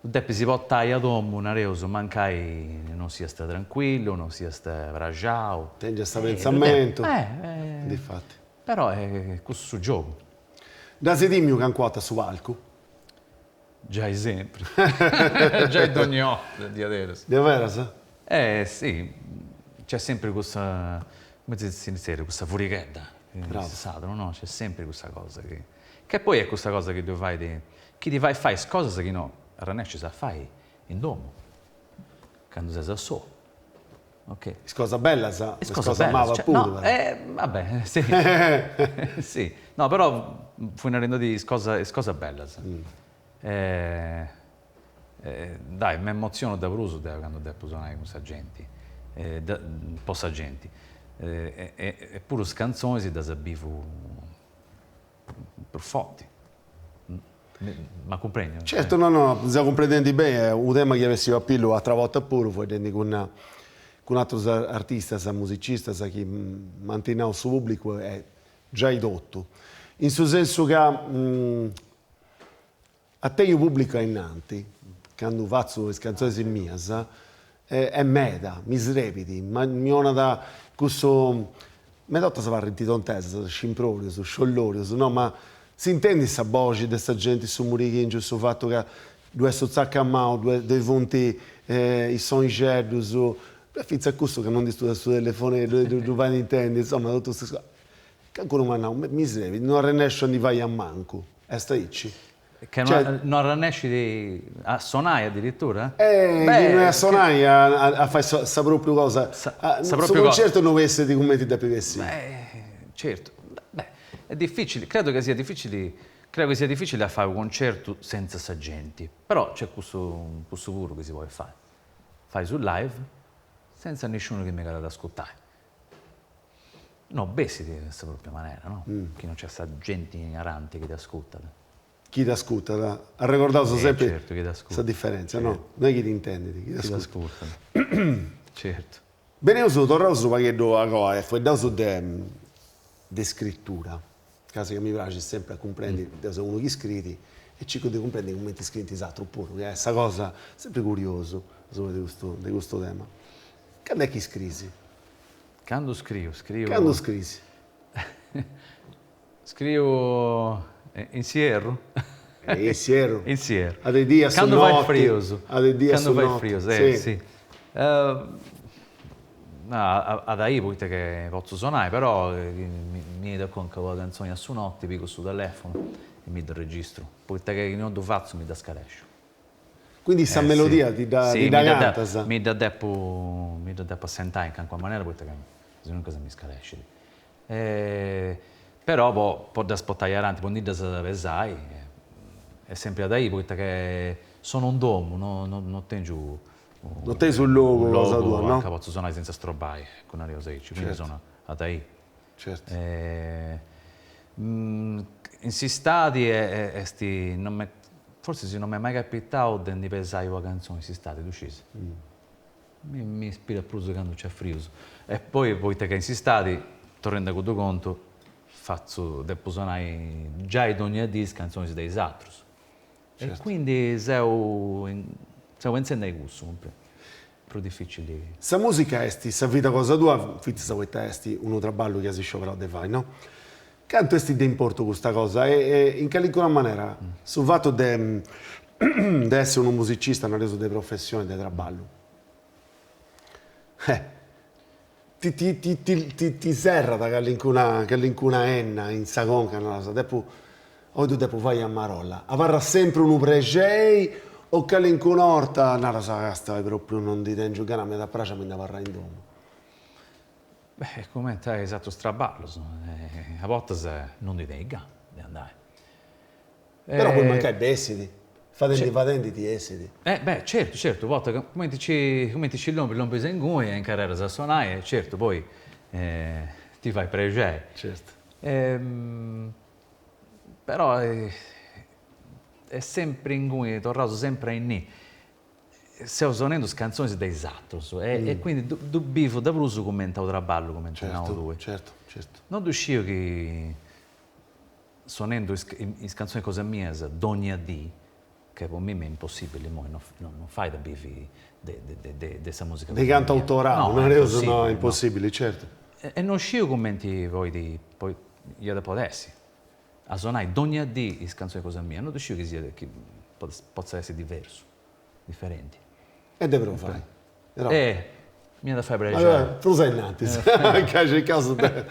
B: depis portai a domu, nareus, mancai non siast trancuillu, non siast praxau.
A: Tengiast pentzamentu, difati.
B: Però est cussu su giogu.
A: Dd'as timiu calincuna 'orta su palcu?
B: Giai sempri. Giai dogni 'orta, diaderus.
A: Diaveras?
B: Eh si, nc'est sempri cussa, cumenti si zerriat, cussa furighedda in sardu, no? Nc'est sempri cussa cosa chi, che poi est cussa cosa chi ddu fait, chi ti fait fai is cosas chi no arrennescis a fai in domu, candu ses a solu.
A: Ok. Is cosas bellas, is cosas malas puru
B: però. Va bè, si. Si. No, però fui narendodì is cosas is cosas bellas. Dai, m'emoziono de prus deu candu depu sonai cun sa genti, po sa genti. E puru is cantzonis ddas bivu prus forti. M'as cumprendiu?
A: Certu, no no, seu cumprendendi beni, est unu tema chi est bessiu a pillu atra borta puru, fueddendi cun cun atrus artistas, musicistas chi m'ant nau su pubblicu est giai totu, in su sensu ca a tenni unu pubblicu ainnanti, candu fatzu is cantzonis mias, est meda, mi srebit, mi 'onat cussu, meda 'ortas parrint tontesas, scimprorius, sciollorius, no, ma s'intendit sa boxi de sa genti, su murighingiu, su fatu ca ddu est su tzacamau, ddoi funt is sonixeddus, ddu est fintzas cussu ca non ndi studat su telefoneddu e ddu fait intendi, insoma totu custas cosas. Calincunu m'at nau, mi srebit, no arrennesciu a ndi fai a mancu, est aici?
B: Che no arrennescit a sonai addirittura?
A: Eh, chi no est a sonai a fai sa propriu cosa, su concertu no bessit cumenti depit bessiri.
B: Certu, beh, est dificili, credo che sia dificili, creo che sia dificili a fai unu concertu senza sa genti, però nc'est cussu cussu puru chi si podit fai, fai su live senza nisciunu chi megat a t'ascurtai. No bessit in sa propria manera, no? Chi no nc'est sa genti aranti chi t'ascurtat.
A: Chi t'ascurtat. Arregordaus sempri sa differenzia, no? No est chi t'intendit, chi t'ascurtat.
B: Certu.
A: Beneus, torraus unu pagheddu a goa e fueddaus de de scrittura, ca si ca mi praxit sempri a cumprendi, deu seu unu chi scriit e circu de cumprendi cumenti scriint is atrus puru, ca est sa cosa, sempri curiosu asuba de custu de custu tema. Candu est chi scrisi?
B: Candu scriu, scriu.
A: Candu scrisi?
B: Scriu in s'ierru.
A: In s'ierru?
B: In s'ierru.
A: A de dì a su
B: notti. Candu fait frius.
A: A de dì a su notti.
B: Candu fait frius, eh, si. No, a dai poita che potzu sonai, però mi 'enit a conca una cantzoni a su notti, pigu su telefunu e mi ddu registru, poita che chi non ddu fatzu mi dda scaresciu.
A: Quindi sa melodia ti dda ti dda cantas?
B: Mi dda depu mi dda depu assentai in calincuna manera poita ca sinuncas mi scarescit. Però po po ddas portai aranti, po ndi ddas pesai est sempri adai poita che sono in domu, no no no tengiu
A: No tenis unu logu cosa tua, no?
B: Ca potzu sonai senza strobai, eccu nareus aici, quindi sono adai.
A: Certu.
B: In s'istadi est, non m'est, fortzis non m'est mai capitau de ndi pesai una cantzoni in s'istadi, ddu scis? Mi mi ispirat prus candu nc'est frius. E poi poita ca in s'istadi, torrendi a cuddu contu, fatzu, depu sonai giai dogna dì is cantzonis de is atrus. E quindi seu seu pentzendi a cussu, cumprendi? Prus dificili.
A: Sa musica est sa vida cosa tua, fintzas poita est unu traballu chi as scioberau de fai, no? Cantu est de importu custa cosa e in calincuna manera su fatu de de essi unu musicista, nareus de professioni, de traballu, eh ti ti ti ti ti serrat calincuna calincuna 'enna in sa conca, naras, depu oi ddu depu fai a marolla, abarrat sempri unu prexei o calincuna 'orta naras, casta oi propriu non ndi tengiu gana, m'iat a praxi a mi nd'abarrai in domu.
B: Beh, cumenti a is atrus traballus, a bortas non ndi tenis gana de andai.
A: Però poi mancai bessit, fadendi fadendi ti essit.
B: Eh beh, certu, certu, a bortas cumenti ci cumenti ci lompis, lompis inguni e incarreras a sonai e certu poi ti fait prexei.
A: Certu.
B: Però Est sempri inguni, torraus sempri a innì. Seu sonendu is cantzonis de is atrus e quindi ddu bivu de prus cumenti a unu traballu, cumenti nau tui.
A: Certu, certu.
B: Non ddu sciu chi sonendu is cantzonis cosa mias dogna dì, che po mimi est impossibili immoi, no no fait a bivi de de de sa musica
A: cosa mia. De cantautorau, nareus, no, est impossibili, certu.
B: E non sciu cumenti poi poi iat a podi essi a sonai dogna dì is cantzonis cosa mia, non ddu sciu chi siat chi potzat essi diversu, diferenti.
A: E de provai,
B: però. Eh, mi iat a fai prexeri.
A: Prus a innantis, ca circaus de.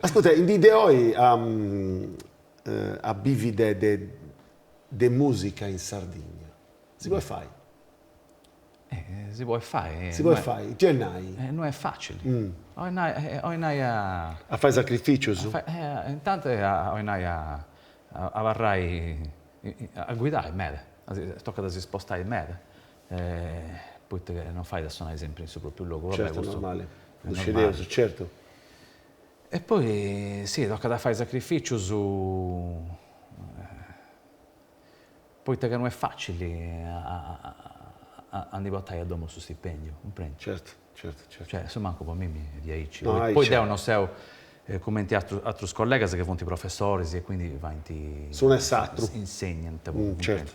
A: Ascurta, in dì de oi a bivi de de de musica in Sardigna, si podit fai?
B: Si podit fai.
A: Si podit fai, ita 'olit nai?
B: No est facili. 'Olit nai 'olit nai
A: a. A fai sacrificius?
B: Intantu 'olit nai a abarrai, a guidai meda, tocat a si spostai meda, poita non fait a sonai sempri in su propriu logu,
A: vabbè custu. Certu, normali, ddu scideus, certu.
B: E poi sì, tocat a fai sacrificius poita ca no est facili a ndi portai a domu su stipendiu, cumprendi?
A: Certu, certu, certu.
B: Cioè, asumancu po mimi est diaici. Poi deu no seu cumenti atrus collegas chi funt professoris e quindi faint.
A: S'unu e s'atru.
B: Insegnant puru, cumprendi?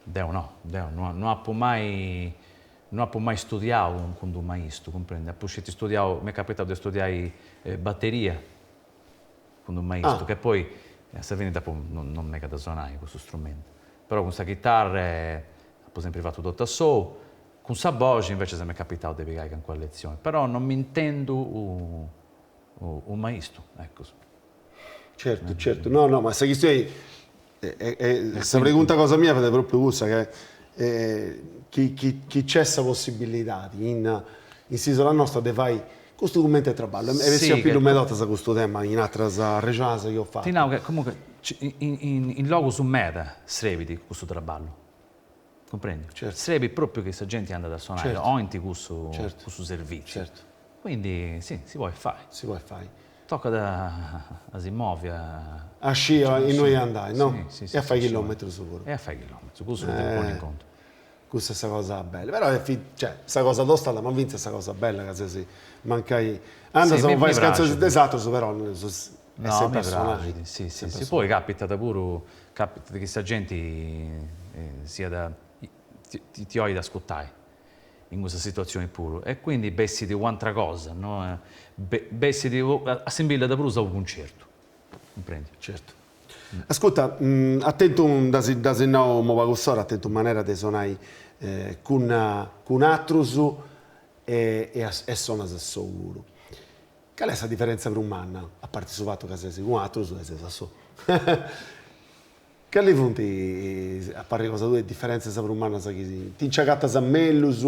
B: Deu no, deu no apu mai No apu mai studiau cun d'unu maistu, cumprendi, apu sceti studiau, m'est capitau de studiai bateria cun d'unu maistu, che poi a sa fini dd'apu non megat a sonai cussu strumentu, però cun sa chitarra apu sempri fatu totu a sou, cun sa boxi invecias m'est capitau de pigai calincuna letzioni, però non m'intendu u' maistu, eccu.
A: Certu, certu, no no, ma sa chistioni Sa pregunta cosa mia fiat propriu cussa, che chi chi chi c'est sa possibilidadi in in s'isola nosta de fai custu cumenti 'e traballu, est bessiu a pillu meda 'ortas custu tema in ateras arrexonadas chi eus fatu.
B: Ti nau che comunque in logus meda srebit custu traballu, cumprendi? Srebit propriu chi sa genti andat a sonai, 'oint cussu cussu serviziu, quindi si, si podit fai.
A: Si podit fai.
B: Tocat a si movi, a.
A: A scì innui andai, no? E a fai chilometrus puru.
B: E a fai chilometrus, cussu ddu depu ponni in contu.
A: Cussa est sa cosa bella, però est cioè sa cosa tostada ma fintzas sa cosa bella ca ses mancai andas po fai is cantzonis de is atrus però est
B: sempri a sonai. Si si si, poi capitat puru, capitat chi sa genti siat ti 'olit ascurtai in custa situatzioni puru e quindi bessit u'antra cosa, no, bessit, assimbillat prus a unu cuncertu, cumprendi?
A: Certu. Ascurta, as tentu, dd'as nau imoi pagu s'ora, as tentu manera de sonai cun cun atrus e e sonas a sou puru. Cali est sa diferentza prus manna, a parti su fatu ca ses cun atrus e ses a sou? Cali funt, a parri cosa tua, is diferentzias prus mannas chi ti nci agatas mellus,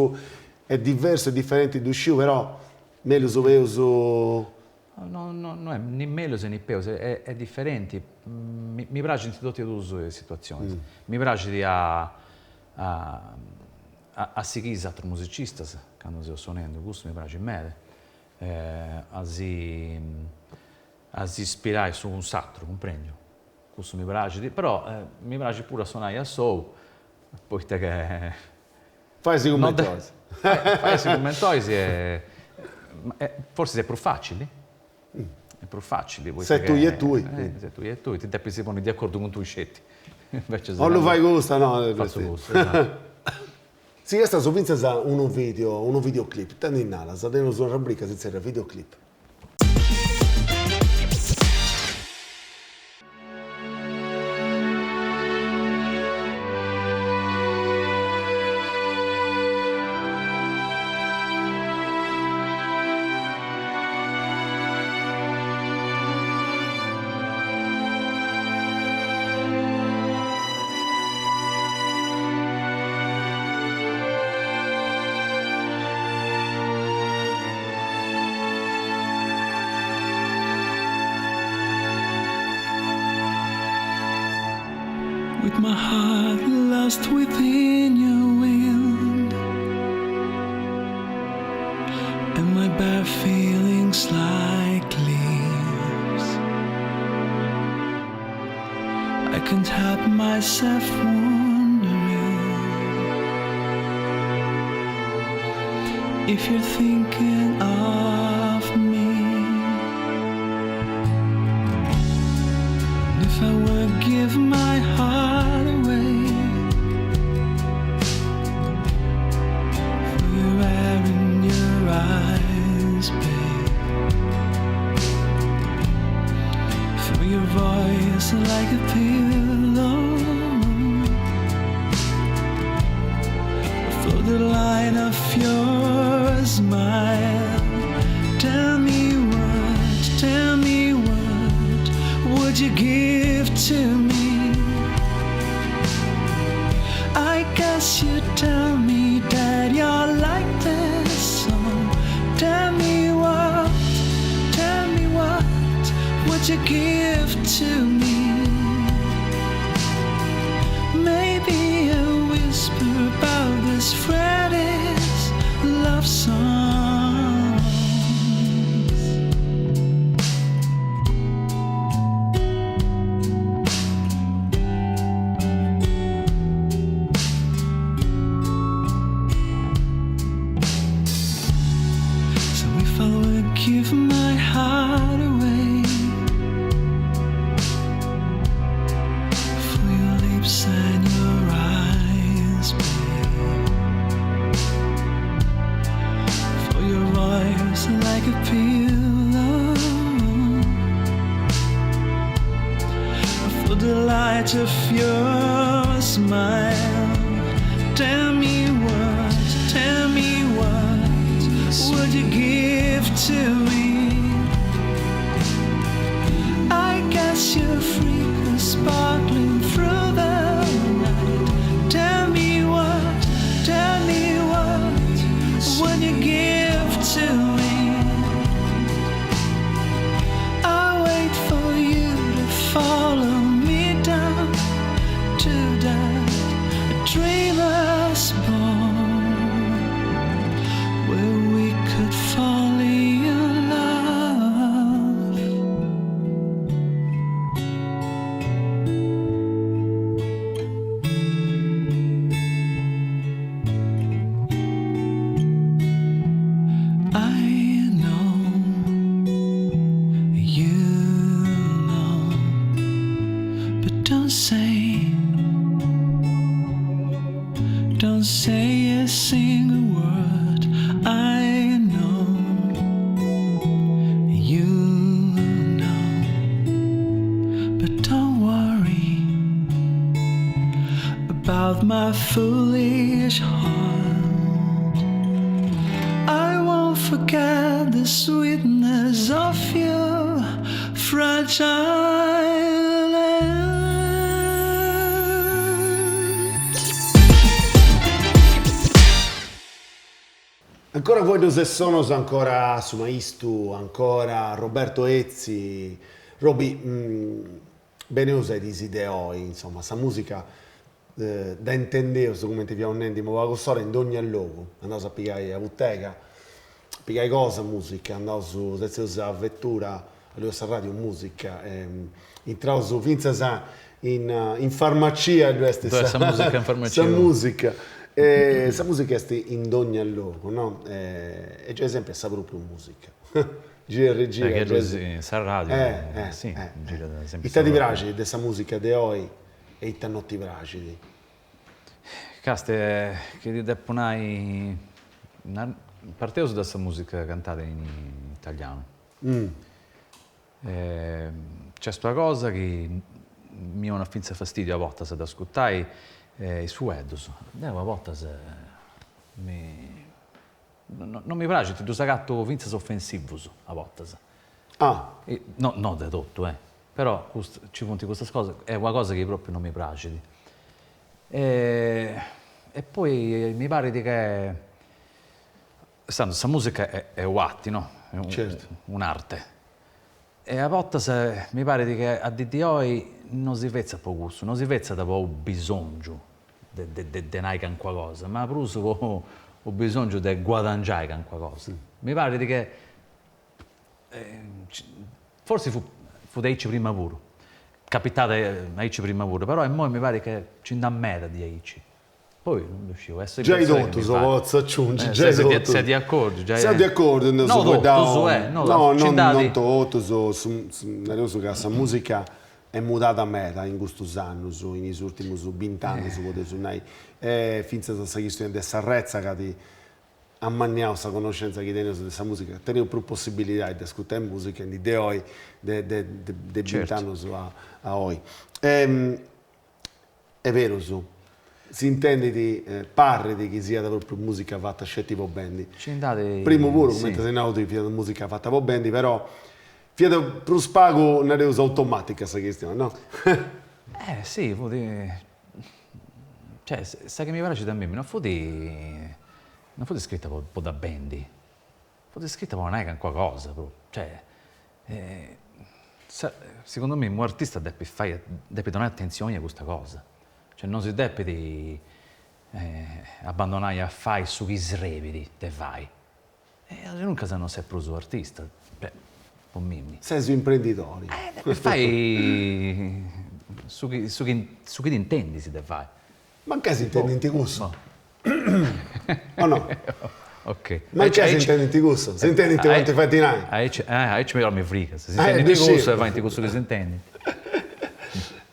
A: est diversu, est diferenti, ddu sciu, però mellus o peus?
B: No no no est ni mellus e ni peus, est diferenti, mi praxint totu e duas is situatzionis, mi praxit a a sighiri is atrus musicistas candu seu sonendu, cussu mi praxit meda, a si a si ispirai s'unu cun s'atru, cumprendiu Cussu mi praxit, però mi praxit puru a sonai a sou, poita che.
A: Fais cumenti 'ois.
B: Fais cumenti 'ois e forsis est prus facili, est prus facili
A: poita che. Ses tui e tui.
B: Ses tui e tui, ti depis ponni de acordu cun tui sceti,
A: invecias. 'Ollu fai custa, no.
B: Fatzu custa, esattu.
A: Si est fintzas unu video, unu videoclip, ita ndi naras, teneus una rubrica si zerriat videoclip.
E: With my heart lost within your wind And my bare feelings like leaves. I can't help myself wondering if you're thinking of me. And if I were give my heart away for your hair and your eyes, babe, for your voice like a pillow, for the light of your smile. Tell me what, tell me what would you give to me? I guess you tell me that you're like this song. Tell me what, tell me what would you give to me? Maybe a whisper about this Freddy's love songs. So if I would give my heart away for your lips and your eyes, babe, for your voice like a pillow, for the light of your smile. Tell me what, tell me what would you give to me? I guess your freak was sparkling through the night. Tell me what, tell me what would you give to me? I wait for you to follow me down to that dreamer's ball where we could fall in love. I know you know, but don't say, don't say a single word. I know you know, but don't worry about my foolish heart. I won't forget the sweetness of your fragile hand.
A: Ancora Fueddus e Sonos, ancora su maistu, ancora Roberto Etzi. Robi, beneus a is diis de oi, insoma, sa musica dda intendeus, cumenti fiaus nendi imoi pagu s'ora, in dogna logu, andaus a pigai a butega, a pigai cosa, musica, andaus, setzeus a vetura, allueus sa radiu, musica, intraus fintzas in in farmacia ddu est sa musica in farmacia sa musica e sa musica est in dogna logu no e giai sempri est sa propriu musica gira e rigira
B: giai sa radiu si
A: girat sempri ita ti praxit de sa musica de oi e ita no ti praxit
B: Castia chi ti depu nai parteus de sa musica cantada in italianu Nc'est una cosa chi mi 'onat fintzas fastidiu a bortas a dd'ascurtai, is fueddus. Deu a bortas mi non mi praxint, ddus agatu fintzas ofensivus a bortas.
A: Ah.
B: No no de totu eh, però nci funt custas cosas, est una cosa chi propriu non mi praxit. E poi mi parit che Intzandus sa musica est u'arti, no?
A: Certu.
B: Un'arte. E a bortas mi parit che a dì di oi no si fetzat po cussu, no si fetzat po u' bisongiu de de nai calincuna cosa, ma prus po u' bisongiu de guadangiai calincuna cosa. Mi parit che forsis fut fut aici prima puru. Capitat aici prima puru, però immoi mi parit che nci nd'at meda diaici. Poi non ddu sciu, est
A: Giai totus, potzu aciungi, giai
B: totus. Ses di acordiu,
A: giai. Seu di acordiu, nd'eus
B: No totus, eh,
A: no, no, non totus, nareus ca sa musica est mudada meda in custus annus, in is urtimus bint'annus podeus nai, e fintzas sa chistioni de s'arretza ca at amanniau sa connoscentza chi teneus de sa musica, teneus prus possibilidadi de ascurtai musica in dì de oi de de de bint'annus a oi. Est berus, si intendit, parrit chi siat propriu musica fata sceti po bendi. Primu puru, cumenti as nau tui, fiat musica fata po bendi, però fiat prus pagu, nareus, automatica sa chistioni, no?
B: Eh si, fut, cioè, sa chi mi praxit a mimmi non fut, non fut scrita po po dda bendi, fut scrita po nai calincuna cosa propriu, cioè Segundu mei unu artista depit fai, depit donai atentzioni a custa cosa, cioè non si depit abbandonai a fai su chi srebit de fai, e asinuncas non ses prus u' artista, cioè po mimmi.
A: Ses u' imprendidori.
B: Depis fai su chi su chi su chi t'intendis de fai.
A: Mancai s'intendint cussu. O no?
B: Ok.
A: Mancai s'intendint cussu, s'intendint cumenti fait dinai.
B: Aici, aici però mi frigas, s'intendint cussu e faint cussu chi s'intendint.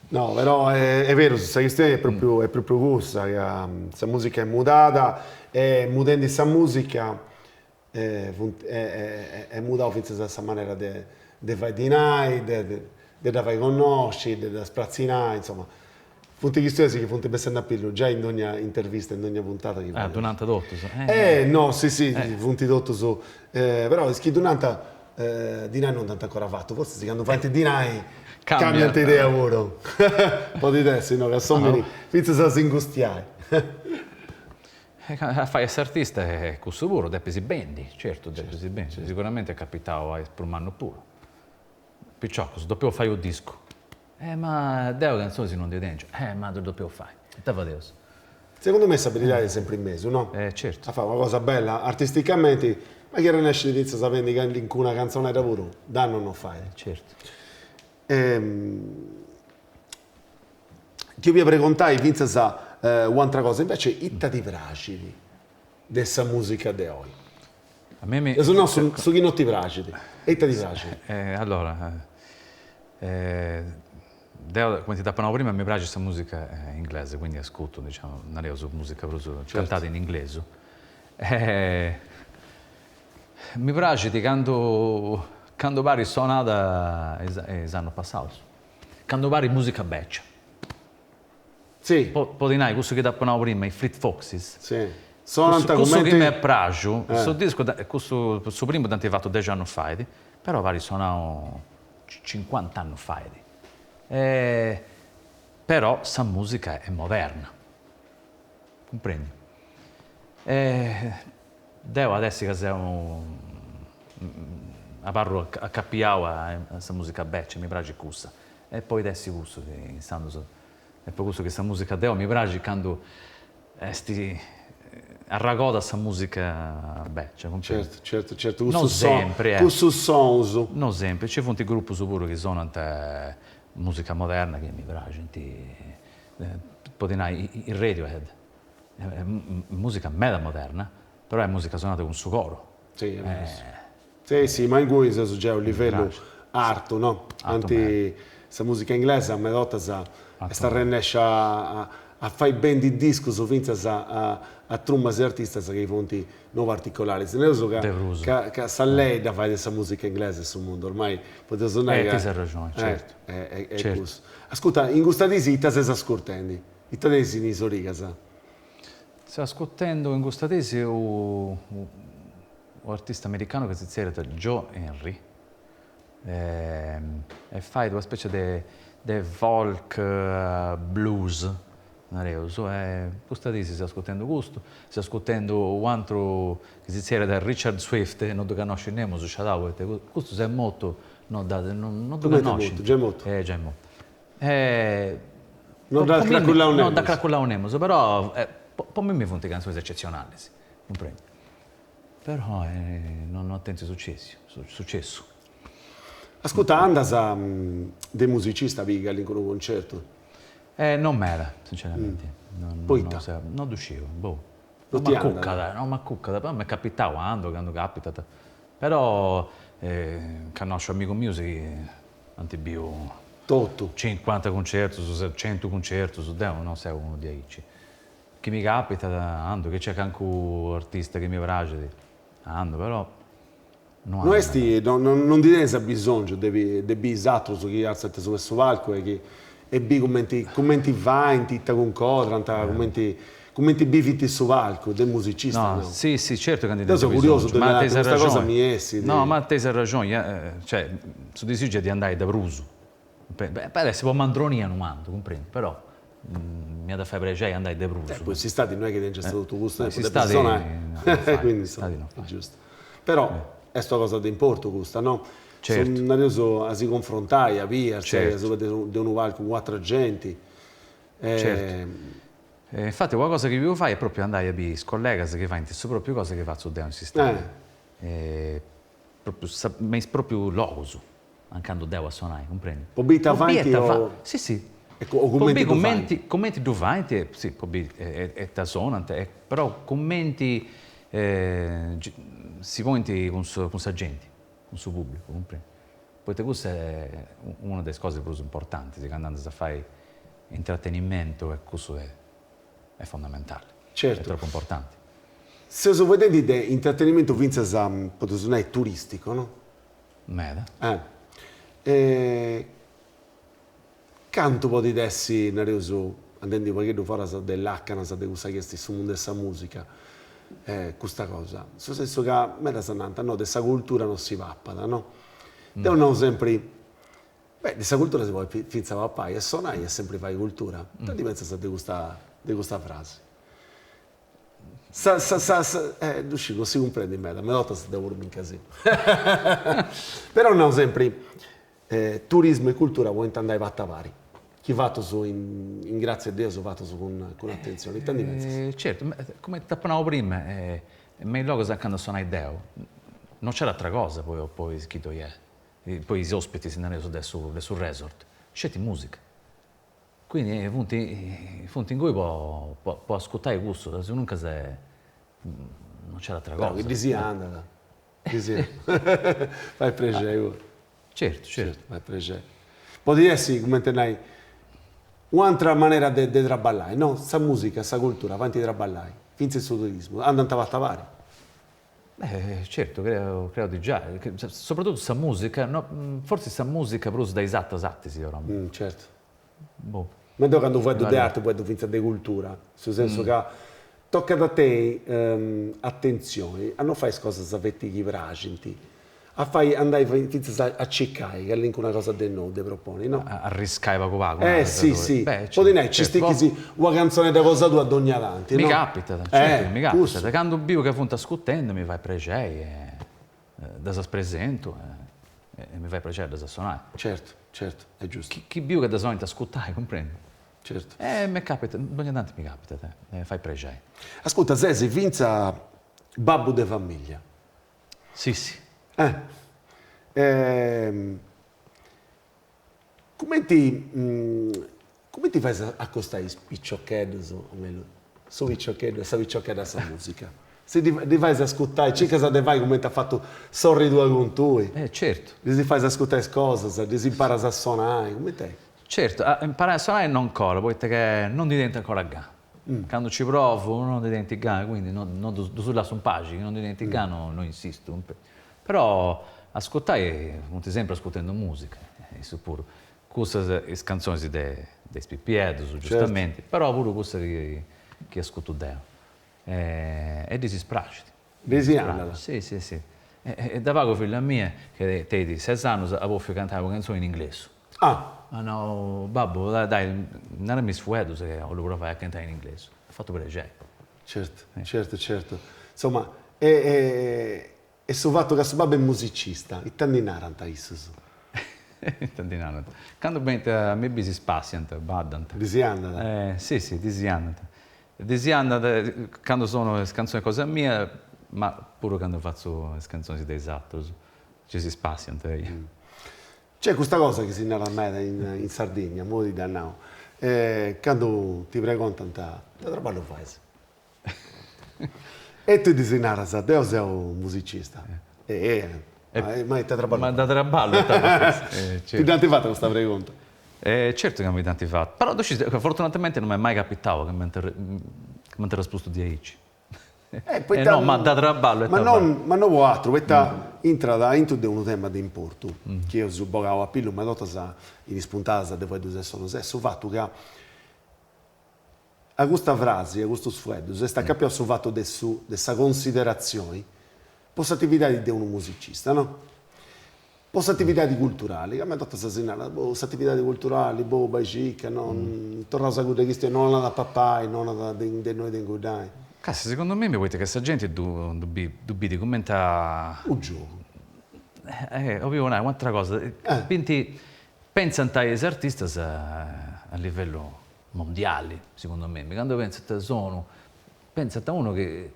A: No, però est berus, sa chistioni est propriu est propriu cussa, ca sa musica est mudada e mudendi sa musica funt est mudau fintzas sa manera de de fai dinai, de de dda fai connosci, de dda spratzinai, insoma funt chistionis chi funt bessendi a pillu giai in dogna intervista, in dogna puntata chi
B: fadeus. Ah, ddu nant totus?
A: Eh no, si si, funt totus, però is chi ddu nant dinai non nd'ant ancora fatu, fortzis candu faint dinai cambiant idea puru, podit essi, no, ca s'omini fintzas a s'ingustiai.
B: A fai s'artista est cussu puru, depis bendi, certu depis bendi, siguramenti est capitau a is prus mannus puru. Piciocus, depeus fai u' discu. Eh ma deu cantzonis non ndi tengiu. Eh ma ddu depeus fai, ita fadeus?
A: Segundu mei sa beridadi est sempri in mesu, no?
B: Eh certu.
A: A fai una cosa bella artisticamenti, ma chi arrennescit fintzas a bendi calincuna cantzonedda puru, dannu non fait.
B: Certu.
A: Ti 'olia pregontai fintzas u'antra cosa, invece ita ti praxit de sa musica de oi?
B: A mei mi.
A: No, su chi no ti praxit, e ita ti praxit?
B: Allora, deu cumenti t'apu nau prima mi praxit sa musica inglesa, quindi ascurtu, diciamo, nareus musica prus cantada in inglesu. Mi praxit candu candu parit sonada is annus passaus, candu parit musica bècia.
A: Si.
B: Po po ti nai cussu chi t'apu nau prima, i Fleet Foxes.
A: Si. Sonant
B: cumenti. Cussu chi m'est praxiu, su discu, cussu, su primu dd'ant fatu dexi annus fait, però parit sonau cincuant'annus fait. Però sa musica est moderna, cumprendi? Deu at essi ca seu abarru acapiau a sa musica bècia, mi praxit cussa, e podit essi cussu chi intzandus, est po cussu chi sa musica de oi mi praxit candu est arragodat sa musica bècia,
A: cumprendi? Certu, certu, certu, cussus sempri, cussus sonus.
B: No sempri, nci funt grupus puru chi sonant musica moderna chi mi praxint, po ti nai, is Radiohead Est musica meda moderna, però est musica sonada cun su coro.
A: Si, si, si, ma inguni seus giai a unu livellu artu, no? Ant sa musica inglesa meda 'ortas est arrennescia a fai bendi discus fintzas a trumas de artistas chi funt no particolaris. Nareus ca ca sa lei dda fait sa musica inglesa in su mundu, ormai podeus nai ca.
B: Tenis arrexoni, certu.
A: Est cussu. Ascurta, in custa dis ita ses ascurtendi? Ita tenis in is origas?
B: Seu ascurtendu in custa dis u artista americanu chi si zerriat Joe Henry e fait una specie de de folk blues, nareus, e custa dis seu ascurtendu custu, seu ascurtendu u' atru chi si zerriat Richard Swift, no ddu cannoscit nemus, sciadau, poita custu s'est mortu, no no ddu
A: cannoscint. Giai mortu?
B: Eh giai mortu.
A: No dd'at cracullau
B: nemus. No dd'at cracullau nemus, però po mimmi funt cantzonis eccezionalis, cumprendi? Però no at tentu sucessu, sucessu.
A: Ascurta, andas de musicista a biri calincunu concertu?
B: Non meda, sinceramenti.
A: Poita?
B: No ddu sciu, boh. Non m'acucat, non m'acucat, però m'est capitau, andu candu capitat, però connosciu amigus mius chi ant biu
A: Totu.
B: Cincuanta cuncertus, centu cuncertus, deu non seu unu diaici. Chi mi capitat andu, chi nc'est calincunu artista chi mi praxit, andu, però
A: no andu. No est, non ndi tenis abisongiu de de biri is atrus chi artziant asuba 'e su palcu e chi e biri cumenti cumenti faint, ita cuncodrant, cumenti cumenti bivint su palcu de musicista
B: no. Si si certu ca ndi
A: tengiu abisongiu, ma tenis arraxoni, custa cosa mi essit.
B: No ma tenis arraxoni, cioè su disigiu est di andai de prus, Podit essi po mandronia no andu, cumprendi, però m'iat a fai prexei andai de prus.
A: Poi s'istadi no est chi tengiast totu custu tempus, depis sonai, quindi insoma, est giustu. Però est una cosa de importu custa, no?
B: Certu.
A: Nareus a si confrontai, a biri, a artziai asuba de unu palcu cun atra genti.
B: Certu. Infati una cosa chi biu fai est propriu andai a biri is collegas chi faint su propriu cosa chi fatzu deu in s'istadi. Propriu me is proprius logus. Anca andu deu a sonai, cumprendi?
A: Po biri ita faint o.
B: Si si.
A: O cumenti ddu faint.
B: Cumenti ddu faint, si, po biri ita sonant, però cumenti si ponint cun cun sa genti, cun su pubblicu, cumprendi? Poita cussa est una de is cosas prus importantis candu andas a fai intrattenimento e cussu est fondamentali,
A: est
B: tropu importanti.
A: Seus fueddendi de intrattenimentu fintzas, podeus nai, turistico, no?
B: Meda.
A: Eh. Cantu podit essi, nareus, andendi u' pagheddu foras de làcanas de cussa chi est su mundu 'e sa musica, custa cosa? In su sensu ca medas nant, no, de sa cultura non si papat, no? Deu nau sempri, beh, de sa cultura si podit fintzas papai e sonai est sempri fai cultura. Ita ndi pentzas de custa de custa frasi? Sa sa sa sa eh ddu sciu, non si cumprendit meda, meda 'ortas deu puru m'incasinu. Però nau sempri, turismu e cultura podint andai fatu a pari, chi fatus in in grazia 'e Deus fatus cun cun atentzioni, ita ndi pentzas?
B: Certu, cumenti t'apu nau prima, me is logus anca andu a sonai deu, non nc'est atra cosa po po is chi ddoi est, po is ospitis, nareus, de su de su resort, sceti musica. Quindi funt funt ingui po po ascurtai cussu, sinuncas non nc'est atra cosa.
A: Chi ddis andat, ddis fait prexei puru.
B: Certu, certu.
A: Fait prexei. Podit essi, cumenti nai, u'antra manera de de traballai, no? Sa musica e sa cultura faint traballai, fintzas su turismu, andant fatu a pari.
B: Beh, certu, creo creo di giai, soprattutto sa musica, no, fortzis sa musica prus de is atras artis,
A: oramai. Certu. Boh. Ma deu candu fueddu de arti fueddu fintzas de cultura, in su sensu ca tocat a tenni atentzioni a no fai is cosas feti chi praxint, a fai andai fintzas a circai calincuna cosa de nou de proponi, no?
B: A arriscai pagu pagu.
A: Eh si si, podit nai ci stichis una cantzonedda cosa tua dogna tanti,
B: no? Mi capitat, certu chi mi capitat, candu biu ca funt ascurtendi mi fait prexei e ddas presentu e mi fait prexei a ddas sonai.
A: Certu, certu, est giustu.
B: Chi biu ca ddas 'olint ascurtai, cumprendi?
A: Certu.
B: E mi capitat, dogna tanti mi capitat e fait prexei.
A: Ascurta, ses fintzas babbu de familia.
B: Si si.
A: Eh. Cumenti cumenti fais a acostai is piciocheddus, o mellus, su piciocheddu e sa piciochedda a sa musica? Si ddi fais ascurtai, circas de fai cumenti at fatu sorri tua cun tui.
B: Eh certu.
A: Ddis fais ascurtai is cosas, ddis imparas a sonai, cumenti est?
B: Certu, a imparai a sonai no ancora, poita ca non ndi tenint ancora gana. Candu ci provu non ndi tenint gana, quindi no no ddus lassu in paxi, chi non ndi tenint gana no insistu. Però ascurtai, funt sempri ascurtendu musica, issus puru. Cussas is cantzonis de de is pipieddus, giustamenti, però puru cussa chi chi ascurtu deu. E ddis praxit.
A: Ddis andat?
B: Si, si, si. E da pagu filla mia, chi tenit ses annus, at bofiu cantai una cantzoni in inglesu.
A: Ah!
B: At nau, babbu, dai, narami is fueddus ca 'ollu provai a cantai in inglesu. M'at fatu prexei.
A: Certu, certu, certu. Insoma, e e su fatu ca su babbu est musicista, ita ndi narant issus?
B: Ita ndi narant? Candu benint a mi biri si spassiant, baddant.
A: Ddis andat?
B: Si, si, ddis andat. Ddis andat candu sonu is cantzonis cosa mia, ma puru candu fatzu is cantzonis de is atrus, nci si spassiant, eia.
A: Nc'est custa cosa chi si narat meda in Sardigna, immoi ti dda nau, candu ti pregontant ita traballu fais? E tui ddis naras, deu seu musicista. E ma ita traballu
B: fais? Ma ita traballu ita fais?
A: Ti dd'ant fata custa pregonta?
B: Certu ca mi dd'ant fata, però ddu scis, fortunatamente non m'est mai capitau chi m'ant arrespustu diaici.
A: Eh, poita...
B: No, ma ita traballu
A: Ma non, ma no po atru, poita intrat aintru de unu tema de importu, chi eus bogau a pillu meda 'ortas in is puntadas de Fueddus e Sonus, est su fatu ca a custa frasi, a custus fueddus, est acapiau su fatu de su de sa consideratzioni po s'atividadi de unu musicista, no? Po s'atividadi culturali, ca meda 'ortas si narat, boh, s'atividadi culturali, boh, bai circa, no, torraus a cudda chistioni, no 'onat a papai, no 'onat de de innoi de inguddai.
B: Casi, segundu mimi, poita ca sa genti ddu ddu ddu bidi cumenti a.
A: U' giogu.
B: Eh, 'olia nai u'atera cosa, bint, pentzant a is artistas a livellu mondiali, segundu mimi, candu pentzant a sonu, pentzant a unu chi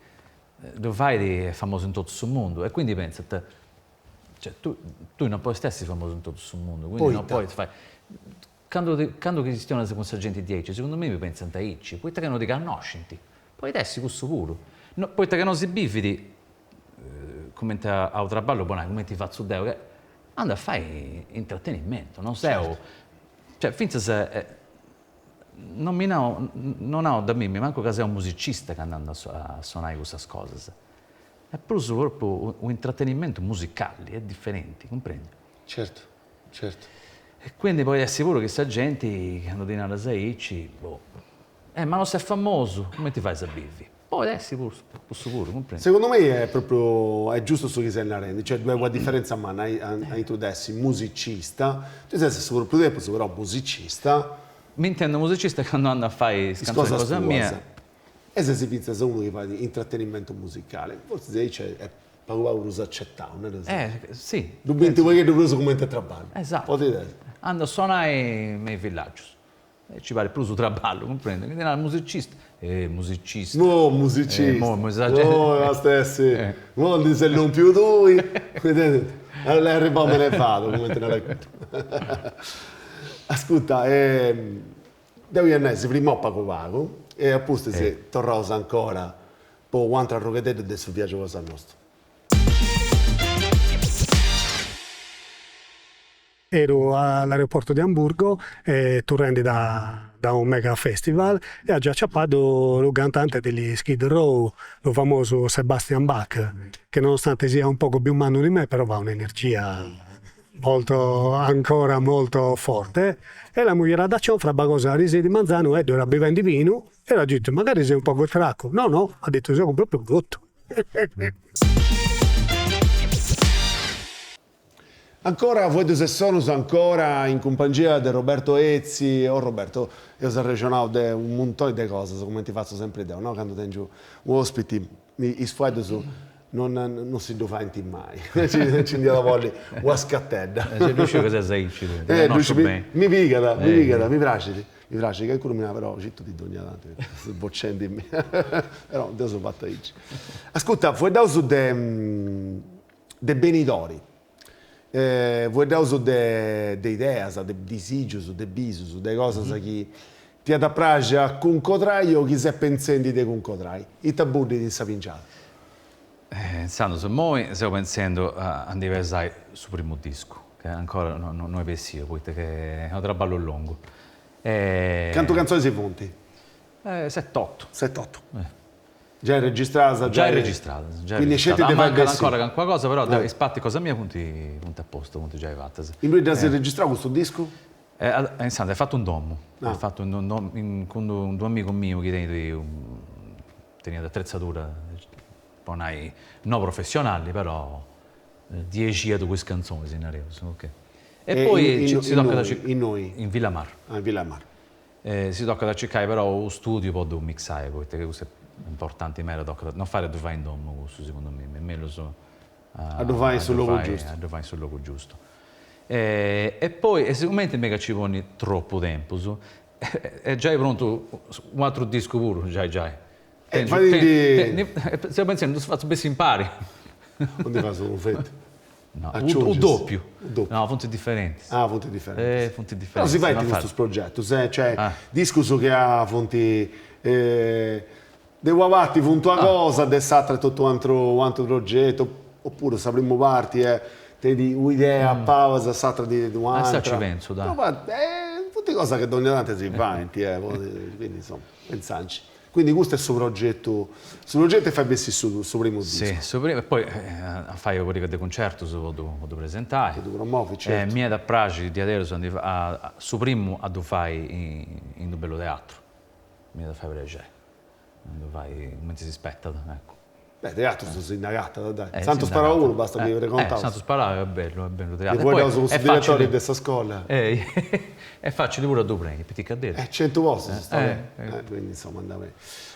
B: ddu fait est famosu in totu su mundu e quindi pentzant Cioè, tu, tui non podis essi famosu in totu su mundu, quindi non podis fai. Candu candu chistionas cun sa genti diaici, segundu mei pentzant aici, poita ca no ti connoscint, podit essi cussu puru, no, poita ca no si bivit cumenti a u' traballu po nai, cumenti fatzu deu, ca andu a fai intrattenimento, non seu, cioè fintzas non mi nau, non nau de mimmi mancu ca seu musicista candu andu a sonai cussas cosas Est prus propriu u' intrattenimentu musicali, est diferenti, cumprendi?
A: Certu, certu.
B: E quindi podit essi puru chi sa genti candu ti naras aici, boh, eh ma no ses famosu, cumenti fais a bivi? Podit essi puru cussu puru, cumprendi?
A: Segundu mei est propriu, est giustu su chi ses narendi, cioè ddu est una differenza manna aintru de essi musicista, tui ses a su propriu tempus però musicista.
B: M'intendu musicista candu andu a fai is canzonis cosa mia.
A: E ses fintzas unu chi fait intratenimentu musicale, fortzis aici est pagu pagu prus acetau, nareus.
B: Eh, si.
A: Ddu bint u' pagheddu prus cumenti traballu.
B: Esattu.
A: Podit essi.
B: Andu a sonai me is villaggius e ci parit prus u' traballu, cumprendi? Chi ti narat musicista, eh musicista.
A: Mo musicista.
B: Mo esagerau.
A: Mo basta essi, mo ndi ses lompiu tui, arribau me ne vado, cumenti narat cuddu. Ascurta, Deu ia nai si frimaus pagu pagu e a pustis torraus ancora po u' atru arrogheddeddu de su viagiu cosa nostu.
F: Ero all'aeroporto di Amburgo e turrendi da da un mega festival e agiu aciapadu lu cantante degli Skid Row, lu famosu Sebastian Bach, che nonostante sia un poco più mannu di me però at un'energia molto ancora molto forte e l'amus gheradu a cionfra pagu a sedi manzanu e ddu era bivendi binu e l'agiu dittu magari sei un poco straccu, no no, at dittu seu propriu cottu.
A: Ancora Fueddus e Sonus ancora in cumpangia de Roberto Etzi, o Roberto eus arrexonau de u' muntoni de cosas cumenti fatzu sempri deu no candu tengiu u' ospiti is fueddus non non si ddu faint mai, nci nd'iat a bolli una scatedda.
B: Gei ddu sciu ca ses aici, ti connosciu beni.
A: Mi pigat, mi pigat, mi praxit, mi praxit, calincunu mi narat però citu ti dogna tanti, ses bocendimì, però deu seu fatu aici. Ascurta, fueddaus de de benidori, fueddaus de de ideas, de disigius, de bisus, de cosas chi t'iat a praxi a cuncodrai o chi ses pentzendi de cuncodrai. Ita buddit in sa pingiada?
B: Intzandus, immoi seu pentzendu a ndi pesai su primu discu, ca ancora no est bessiu, poita ca est unu traballu longu.
A: Cantu cantzonis funt?
B: Set'otu.
A: Set'otu. Giai registradas?
B: Giai registradas, giai
A: Quindi sceti de fai
B: bessiri. Ancora calincuna cosa, però is partis cosa mia funt funt a postu, funt giai fatas.
A: Innui dd'as registrau custu discu?
B: Intzandus est fatu in domu, est fatu in domu cun unu amigu miu chi tenit teniat atretzadura po nai no professionali però diexiat cun is cantzonis nareus, ok. E poi si tocat a circai.
A: Innui?
B: In Villamar.
A: Ah in Villamar.
B: Si tocat a circai però u' studiu po ddu mixai, poita ca cussu est importanti meda, tocat, non fait a ddu fai in domu cussu segundu mimi, est mellus
A: a ddu fai in su logu giustu.
B: A ddu fai in su logu giustu. E poi, e sigumenti mega a ci ponni tropu tempus, est giai prontu u' atru discu puru, giai giai.
A: Seu
B: pentzendi, ddus fatzu bessi impari.
A: Ndi fas unu feti.
B: No, u doppiu. No, funt diferentis.
A: Ah, funt diferentis.
B: Eh, funt diferentis.
A: Però si faint custus progetus, eh, cioè discus chi funt de una parti funt una cosa, de s'atra est totu u' atru u' atru progetu, oppuru sa primu parti est tenit u'idea a palas, s'atra tenit u'atra.
B: Ah, ci pentzu, dai.
A: Funt cosas chi dogna tanti si faint, quindi insoma, pentzanci. Quindi custu est su progetu, su progetu est fai bessì su su primu discu.
B: Si, su primu, e poi a fai una pariga de cuncertus po ddu po ddu presentai.
A: Po ddu promovi, certu.
B: E m'iat a praxi diaderus a ndi a su primu a ddu fai in unu bellu teatru, m'iat a fai prexeri, a ddu fai cumenti si spetat, eccu.
A: Beh, teatrus si nd'agatat, dai. Santu Sparau puru bastat chi pregontaus.
B: Santu Sparau est bellu, est bellu teatru.
A: Ndi fueddaus cun su diretori de sa scola.
B: Est facili puru a ddu preni, piticheddeddu.
A: Centu postus, sta beni. Quindi insoma andat beni.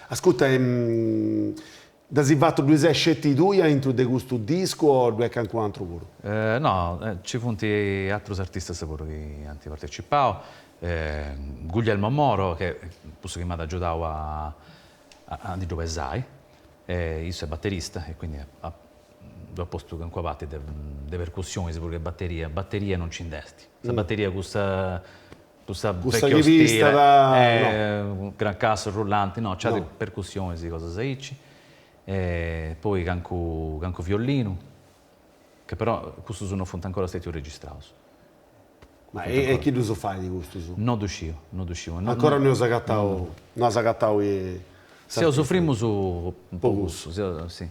A: Ascurta, dd'as fatu ddui ses sceti tui aintru de custu discu o ddui est calincunu atru puru?
B: No, nci funt atrus artistas puru chi ant partecipau, Guglielmo Moro, che cussu chi m'at agiudau a a ndi ddu pesai, e issu est baterista e quindi ddu at postu calincuna parti de de percussionis prus che bateria, bateria non nci nd'est, sa bateria cussa cussa
A: Cussa chi pistat
B: no. Grancassu rullanti, no, nc'at percussionis cosas aici, e poi cancu cancu violinu, che però cussus non funt ancora stetius registraus.
A: Ma e chi ddus fait custus?
B: No ddu sciu, no ddu sciu.
A: Ancora no eus agatau, no as agatau
B: Seus frimus po cussu, si.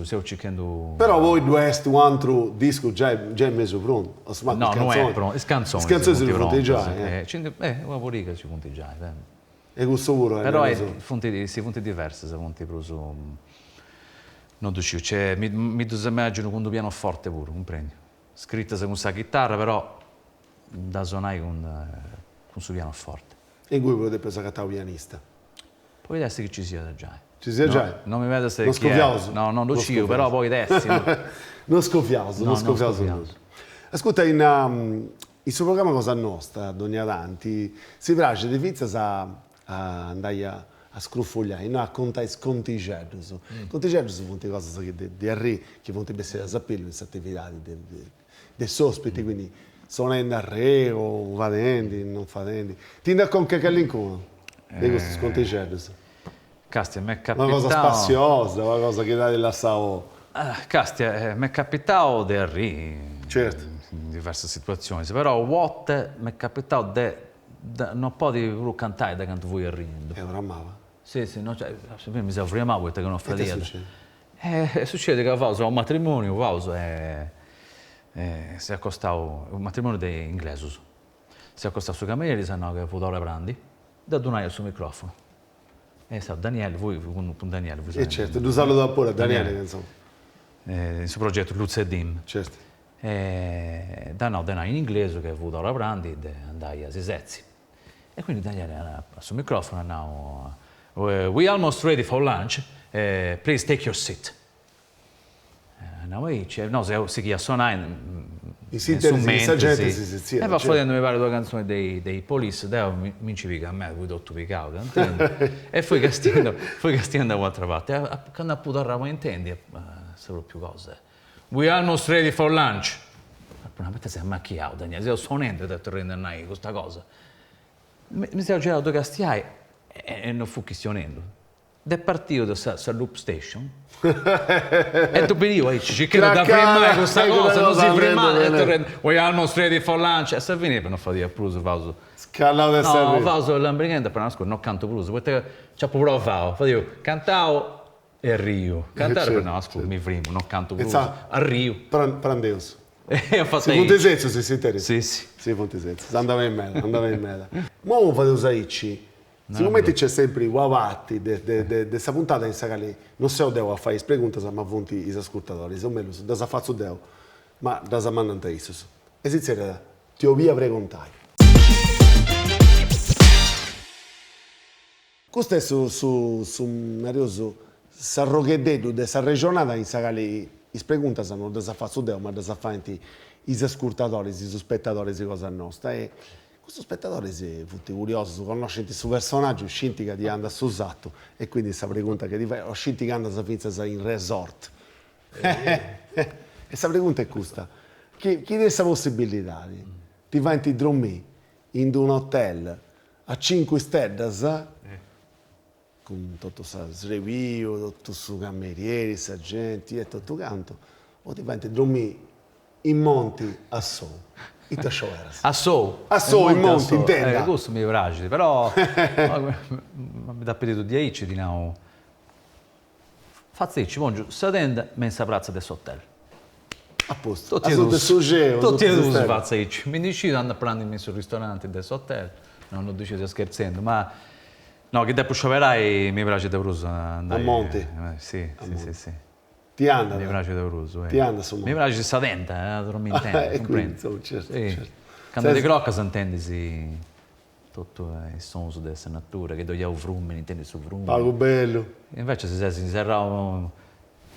B: Seus circhendu.
A: Però poi ddu est u' antru discu giai giai mesu prontu,
B: o No, no est prontu, is
A: cantzonis funt prontas. Is cantzonis funt giai.
B: Eh, una pariga nci funt giai.
A: E cussu puru
B: est. Però funt, si funt diversas, funt prus, no ddu sciu, cioè mi mi ddus immaginu cun d'u pianoforte puru, cumprendiu Scritas cun sa chitarra però dda sonai cun cun su pianoforte.
A: E ingui puru depeus agatai u' pianista.
B: Podit essi chi ci siat giai.
A: Ci siat giai?
B: No mi pedas
A: chi. Non scoviaus.
B: No, non ddu sciu, però podit essi.
A: Non scoviaus, non scoviaus nudda. Ascurta, in in su programma cosa nosta, dogna tanti, si praxit fintzas a andai a a scrufugliai, no a contai is contixeddus. Contixeddus funt cosas chi de de arrì chi funt bessidas a pillu in s'atividadi de de s'ospiti, quindi sonendi arreu, fadendi, non fadendi. Ti nd'as conca calincunu de custus contixeddus?
B: Castia, m'est capitau.
A: Una cosa spassiosa, una cosa chi t'at lassau.
B: Castia, m'est capitau de arrì.
A: Certu.
B: In diversas situatzionis, però u' 'orta m'est capitau de No podi prus cantai de cantu fui arriendu.
A: E framava?
B: Si, si, no, cioè, mi seu frimau poita ca no fadiat. Ita sucedit? Eh, sucedit ca faus u' matrimoniu, faus e s'est acostau, u' matrimoniu de inglesus, s'est acostau su camerieri, s'at nau ca fut ora 'e prandi, de ddu nai a su microfonu. E est stau Daniele, fui cun Daniele,
A: fui. E certu, ddu saludaus puru a Daniele, insoma.
B: In su progetu Luzedim.
A: Certu.
B: E dd'at nau de nai in inglesu ca fut ora 'e prandi de andai a si setzi. E quindi Daniele a su microfonu at nau, We almost ready for lunch, please take your seat. At nau aici e nosu eus sighiu a sonai
A: in su mentris.
B: E fut fadendi mi parit una cantzoni de de i Police, deu mi nci pigat meda, fui totu pigau, e fui castiendu fui castiendu a u'atera parti. E candu apu torrau a intendi sa propriu cosa We almost ready for lunch! Apu nau, ma ita ses amachiau Daniele, seu sonendi e t'est torrendi a nai custa cosa. Mi seu girau a ddu castiai e no fut chistionendu. Nd'est partiu de sa loop station e ddu biriu aici circhendi de dda frimai custa cosa, no si frimat e torrendi We almost ready for lunch! A sa fini no fadia prus, faus.
A: Scallau de
B: s'arrisu. No, faus lambrichendi, apu nau, ascurta, no cantu prus, poita nci apu provau, fadiu, cantau E arriu. Cantare no, ascurta, mi frimu, no cantu prus. Arriu.
A: Prandeus. E at fatu aici. Si funt setzius in s'interis?
B: Si, si.
A: Si funt setzius. Andat beni meda, andat beni meda. Imoi fadeus aici, sigumenti nc'est sempri una parti de de sa puntada in sa cali non seu deu a fai is preguntas ma funt is ascurtadoris, o mellus ddas fatzu deu, ma ddas mandant issus. E si zerriat ti 'olia pregontai. Custu est su su su nareus s'arrogheddeddu de s'arrexonada in sa cali is preguntas no ddas fatzu deu ma ddas faint is ascurtadoris, is spetadoris cosa nosta e custus spetadoris funt curiosus, connoscint su personaggiu, scint ca ti andat su satu e quindi sa pregunta chi ti fait, o scint ca andas fintzas in resort. E sa pregunta est custa, chi chi tenis sa possibilidadi, ti faint dromì in d'unu hotel a cincu isteddas, cun totu sa srebiu, totu su camerieri, sa genti e totu cantu, o ti faint dromì in monti a sou, ita scioberas?
B: A sou?
A: A sou, in monti, in tenda.
B: Eh, cussu mi praxit, però mi dd'at pedidu diaici, ti nau, fatzu aici, pongiu sa tenda me in sa pratza de s'hotel.
A: A postu, a suta 'e su celu.
B: Totu e dus fatzu aici, mi ndi scidu, andu a prandi me in su ristoranti de s'hotel, no, no ddu sciu, seu scherzendu, ma no, chi depu scioberai mi praxit de prus
A: andai. A monti.
B: Si, si, si, si.
A: Ti andat?
B: Mi praxit de prus,
A: Ti andat su monti?
B: Mi praxit sa tenda, a dromì in tenda,
A: E quindi, insoma, certu, certu.
B: Candu ti crocas intendis totu is sonus de sa natura, chi ddoi at u' frumini, intendis su frumini.
A: Pagu bellu.
B: Invecias si ses inserrau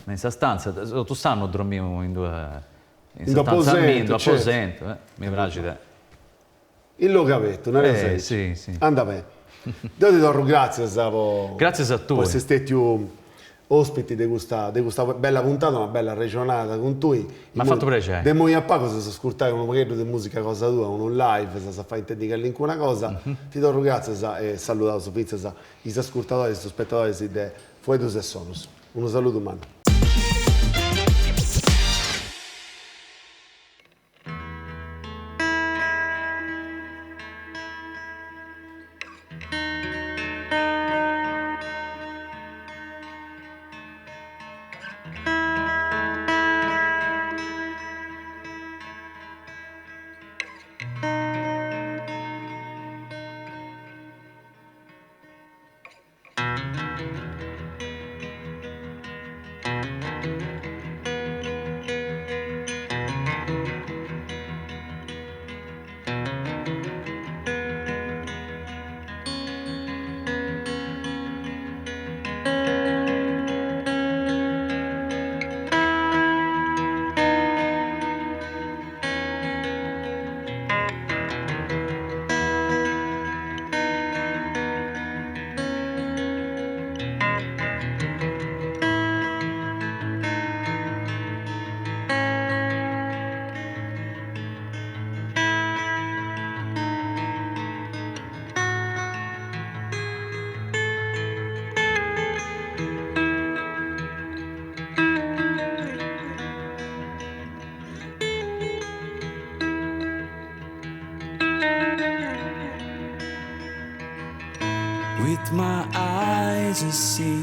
B: me in sa stanza, totu s'annu dromiu in d'una,
A: in sa stanza
B: mia, in d'unu aposentu, mi praxit.
A: In logu abertu, nareus
B: aici. Si, si.
A: Andat beni. Deu ti torru gràtzias po.
B: Gràtzias a tui.
A: Po essi stètiu ospiti de custa de custa bella puntada, una bella arrexonada cun tui.
B: M'at fatu prexeri.
A: De immoi a pagu s'as a ascurtai unu pagheddu de musica cosa tua, unu live, s'as a fai intendi calincuna cosa. Ti torru gràtzias e saludaus fintzas is ascurtadoris e is spetadoris de Fueddus e Sonus. Unu saludu mannu.
E: With my eyes I see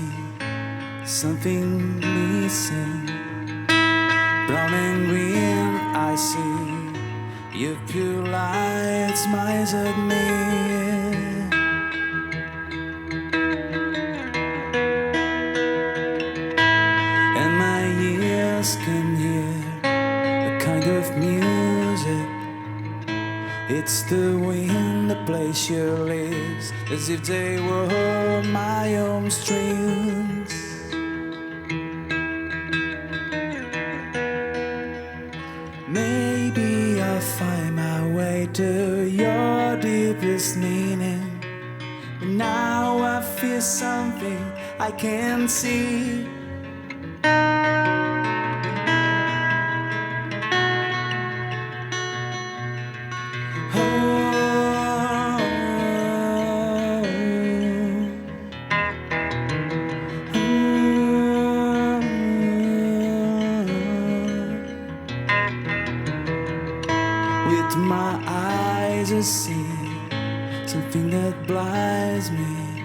E: something missing Brown and green I see Your pure light smiles at me And my ears can hear a kind of music It's the wind that plays your lips As if they were my own strings Maybe I'll find my way to your deepest meaning But now I feel something I can't see With my eyes I see something that blinds me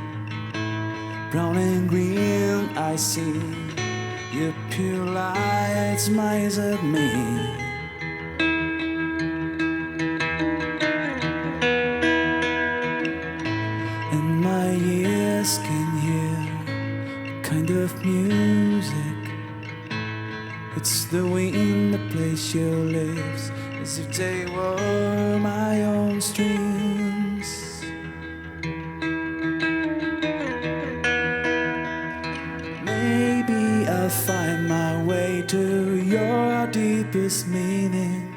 E: Brown and green I see your pure light smiles at me And my ears can hear a kind of music It's the wind that plays your lips As if they were my own strings Maybe I'll find my way to your deepest meaning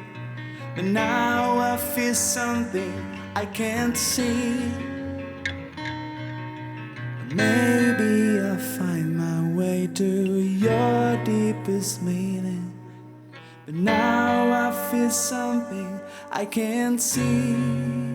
E: But now I feel something I can't see Maybe I'll find my way to your deepest meaning. But now I feel something I can't see.